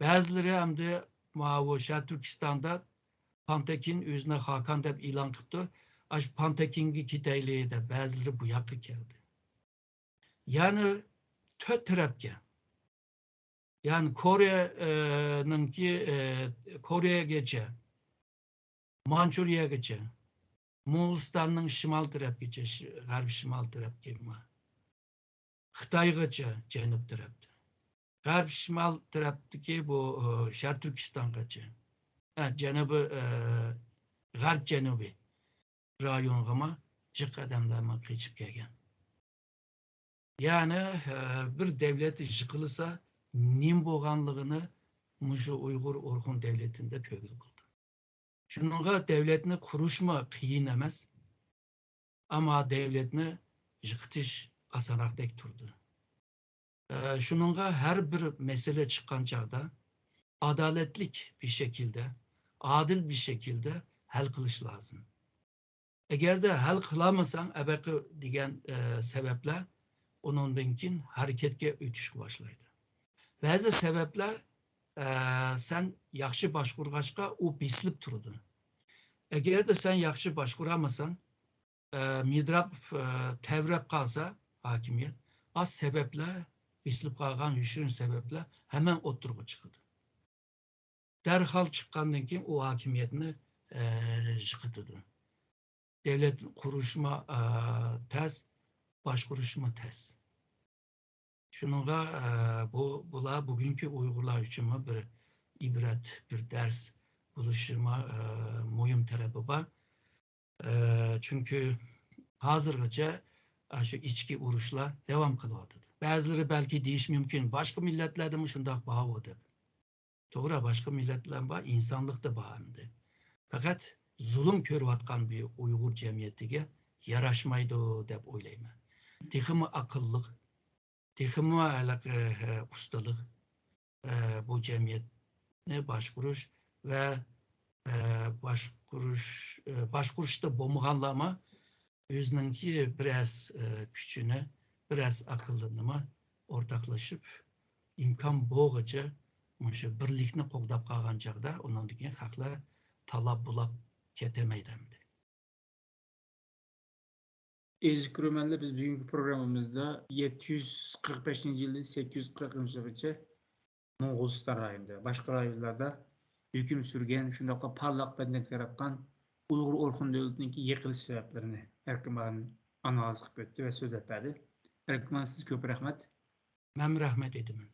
بەزىلىرى ئەمدى ماۋۇ شەرقىي تۈركىستاندا پانتەكىن ئۆزىنى خاقان دەپ ئېلان قىپتۇ. ئاشۇ پانتەكىنگە كېتەيلى دەپ بەزىلىرى بۇ ياققا كەلدى. يەنى تۆت تەرەپكە، يەنى كورېيە، ئە، نىڭكى، ئە، كورېيەگىچە، مانچۇرىيەگىچە، موڭغۇلىستاننىڭ شىمال تەرەپكىچە، ش-، غەربىي شىمال تەرەپكە، خىتايغىچە جەنۇب تەرەپتە. غەرب شىمال تەرەپتىكى بۇ، ئى، شەرقىي تۈركىستانغىچە. ھە، جەنۇبى، ئى، غەرب جەنۇبىي رايونغىمۇ جىق ئادەملەرمۇ قېچىپ كەلگەن. يەنى، ئى، بىر دەۋلەت يىقىلسا، نېمە بولغانلىقىنى مۇشۇ ئۇيغۇر ئورخۇن دەۋلىتىدە كۆرگىلى بولىدۇ. شۇنىڭغا دەۋلەتنى قۇرۇشمۇ قىيىن ئەمەس. ئەمما دەۋلەتنى يىقىتىش ئاسانراقتەك تۇرىدۇ. ئە، شۇنىڭغا ھەر بىر مەسىلە چىققان چاغدا ئادالەتلىك بىر شەكىلدە، ئادىل بىر شەكىلدە ھەل قىلىش لازىم. ئەگەردە ھەل قىلالمىساڭ، ئەبەقى دېگەن، ئە، سەۋەبلەر ئۇنىڭدىن كېيىن ھەرىكەتكە ئۆتۈشكە باشلايدۇ. بەزى سەۋەبلەر، ئە، سەن ياخشى باشقۇرغاچقا ئۇ بېسىلىپ تۇرىدۇ. ئەگەردە سەن ياخشى باشقۇرالمىساڭ، ئە، مىدىراپ، ئە، تەۋرەپ قالسا ھاكىمىيەت، ئاز سەۋەبلەر، بېسىلىپ قالغان يوشۇرۇن سەۋەبلەر ھەممە ئوتتۇرىغا چىقىدۇ. دەرھال چىققاندىن كېيىن ئۇ ھاكىمىيەتنى، ئە، يىقىتىدۇ. دەۋلەت قۇرۇشمۇ، ئە، تەس، باشقۇرۇشمۇ تەس. شۇنىڭغا، ئە، بۇ، بۇلار بۈگۈنكى ئۇيغۇرلار ئۈچۈنمۇ بىر ئىبرەت، بىر دەرس بولۇشىمۇ، ئە، مۇھىم تەرەپى بار. ئە، چۈنكى ھازىرغىچە، ئە، شۇ ئىچكى ئۇرۇشلار داۋام قىلىۋاتىدۇ. بەزىلىرى بەلكى دېيىشى مۇمكىن، باشقا مىللەتلەردىمۇ شۇنداق بارغۇ دەپ. توغرا، باشقا مىللەتلەر بار، ئىنسانلىقتا بار ئەمدى. پەقەت زۇلۇم كۆرۈۋاتقان بىر ئۇيغۇر جەمئىيىتىگە ياراشمايدۇ دەپ ئويلايمەن. تېخىمۇ ئاقىللىق، تېخىمۇ ھېلىقى، ئۇستىلىق، ئە، بۇ جەمئىيەتنى باشقۇرۇش ۋە، ئە، باشقۇرۇش، ئە، باشقۇرۇشتا بولمىغانلارمۇ ئۆزىنىڭكى بىرەز، ئە، كۈچىنى، بىرەز ئاقىللىرىنىمۇ ئورتاقلىشىپ، ئىمكان بولغۇچە مۇشۇ بىرلىكنى قوغداپ قالغان چاغدا ئۇنىڭدىن كېيىن خەقلەر تالاپ بۇلاپ كېتەلمەيدۇ ئەمدى. ئەزىز كۆرۈرمەنلەر، بىز بۈگۈنكى پروگراممىمىزدا يەتتە يۈز قىرىق بەشىنچى يىلدىن سەككىز يۈز قىرىقىنچى يىلغىچە موڭغۇلىستان رايونىدا، باشقا رايونلاردا ھۆكۈم سۈرگەن، شۇنداقلا پارلاق بەدىنەك ياراتقان ئۇيغۇر ئورخۇن دۆلىتىنىڭكى يىقىلىش سەۋەبلىرىنى ئەركىمان ئانالىز قىلىپ ئۆتتى ۋە سۆزلەپ بەردى. ئەركىمان، سىزگە كۆپ رەھمەت. مەنمۇ رەھمەت ئېيتىمەن.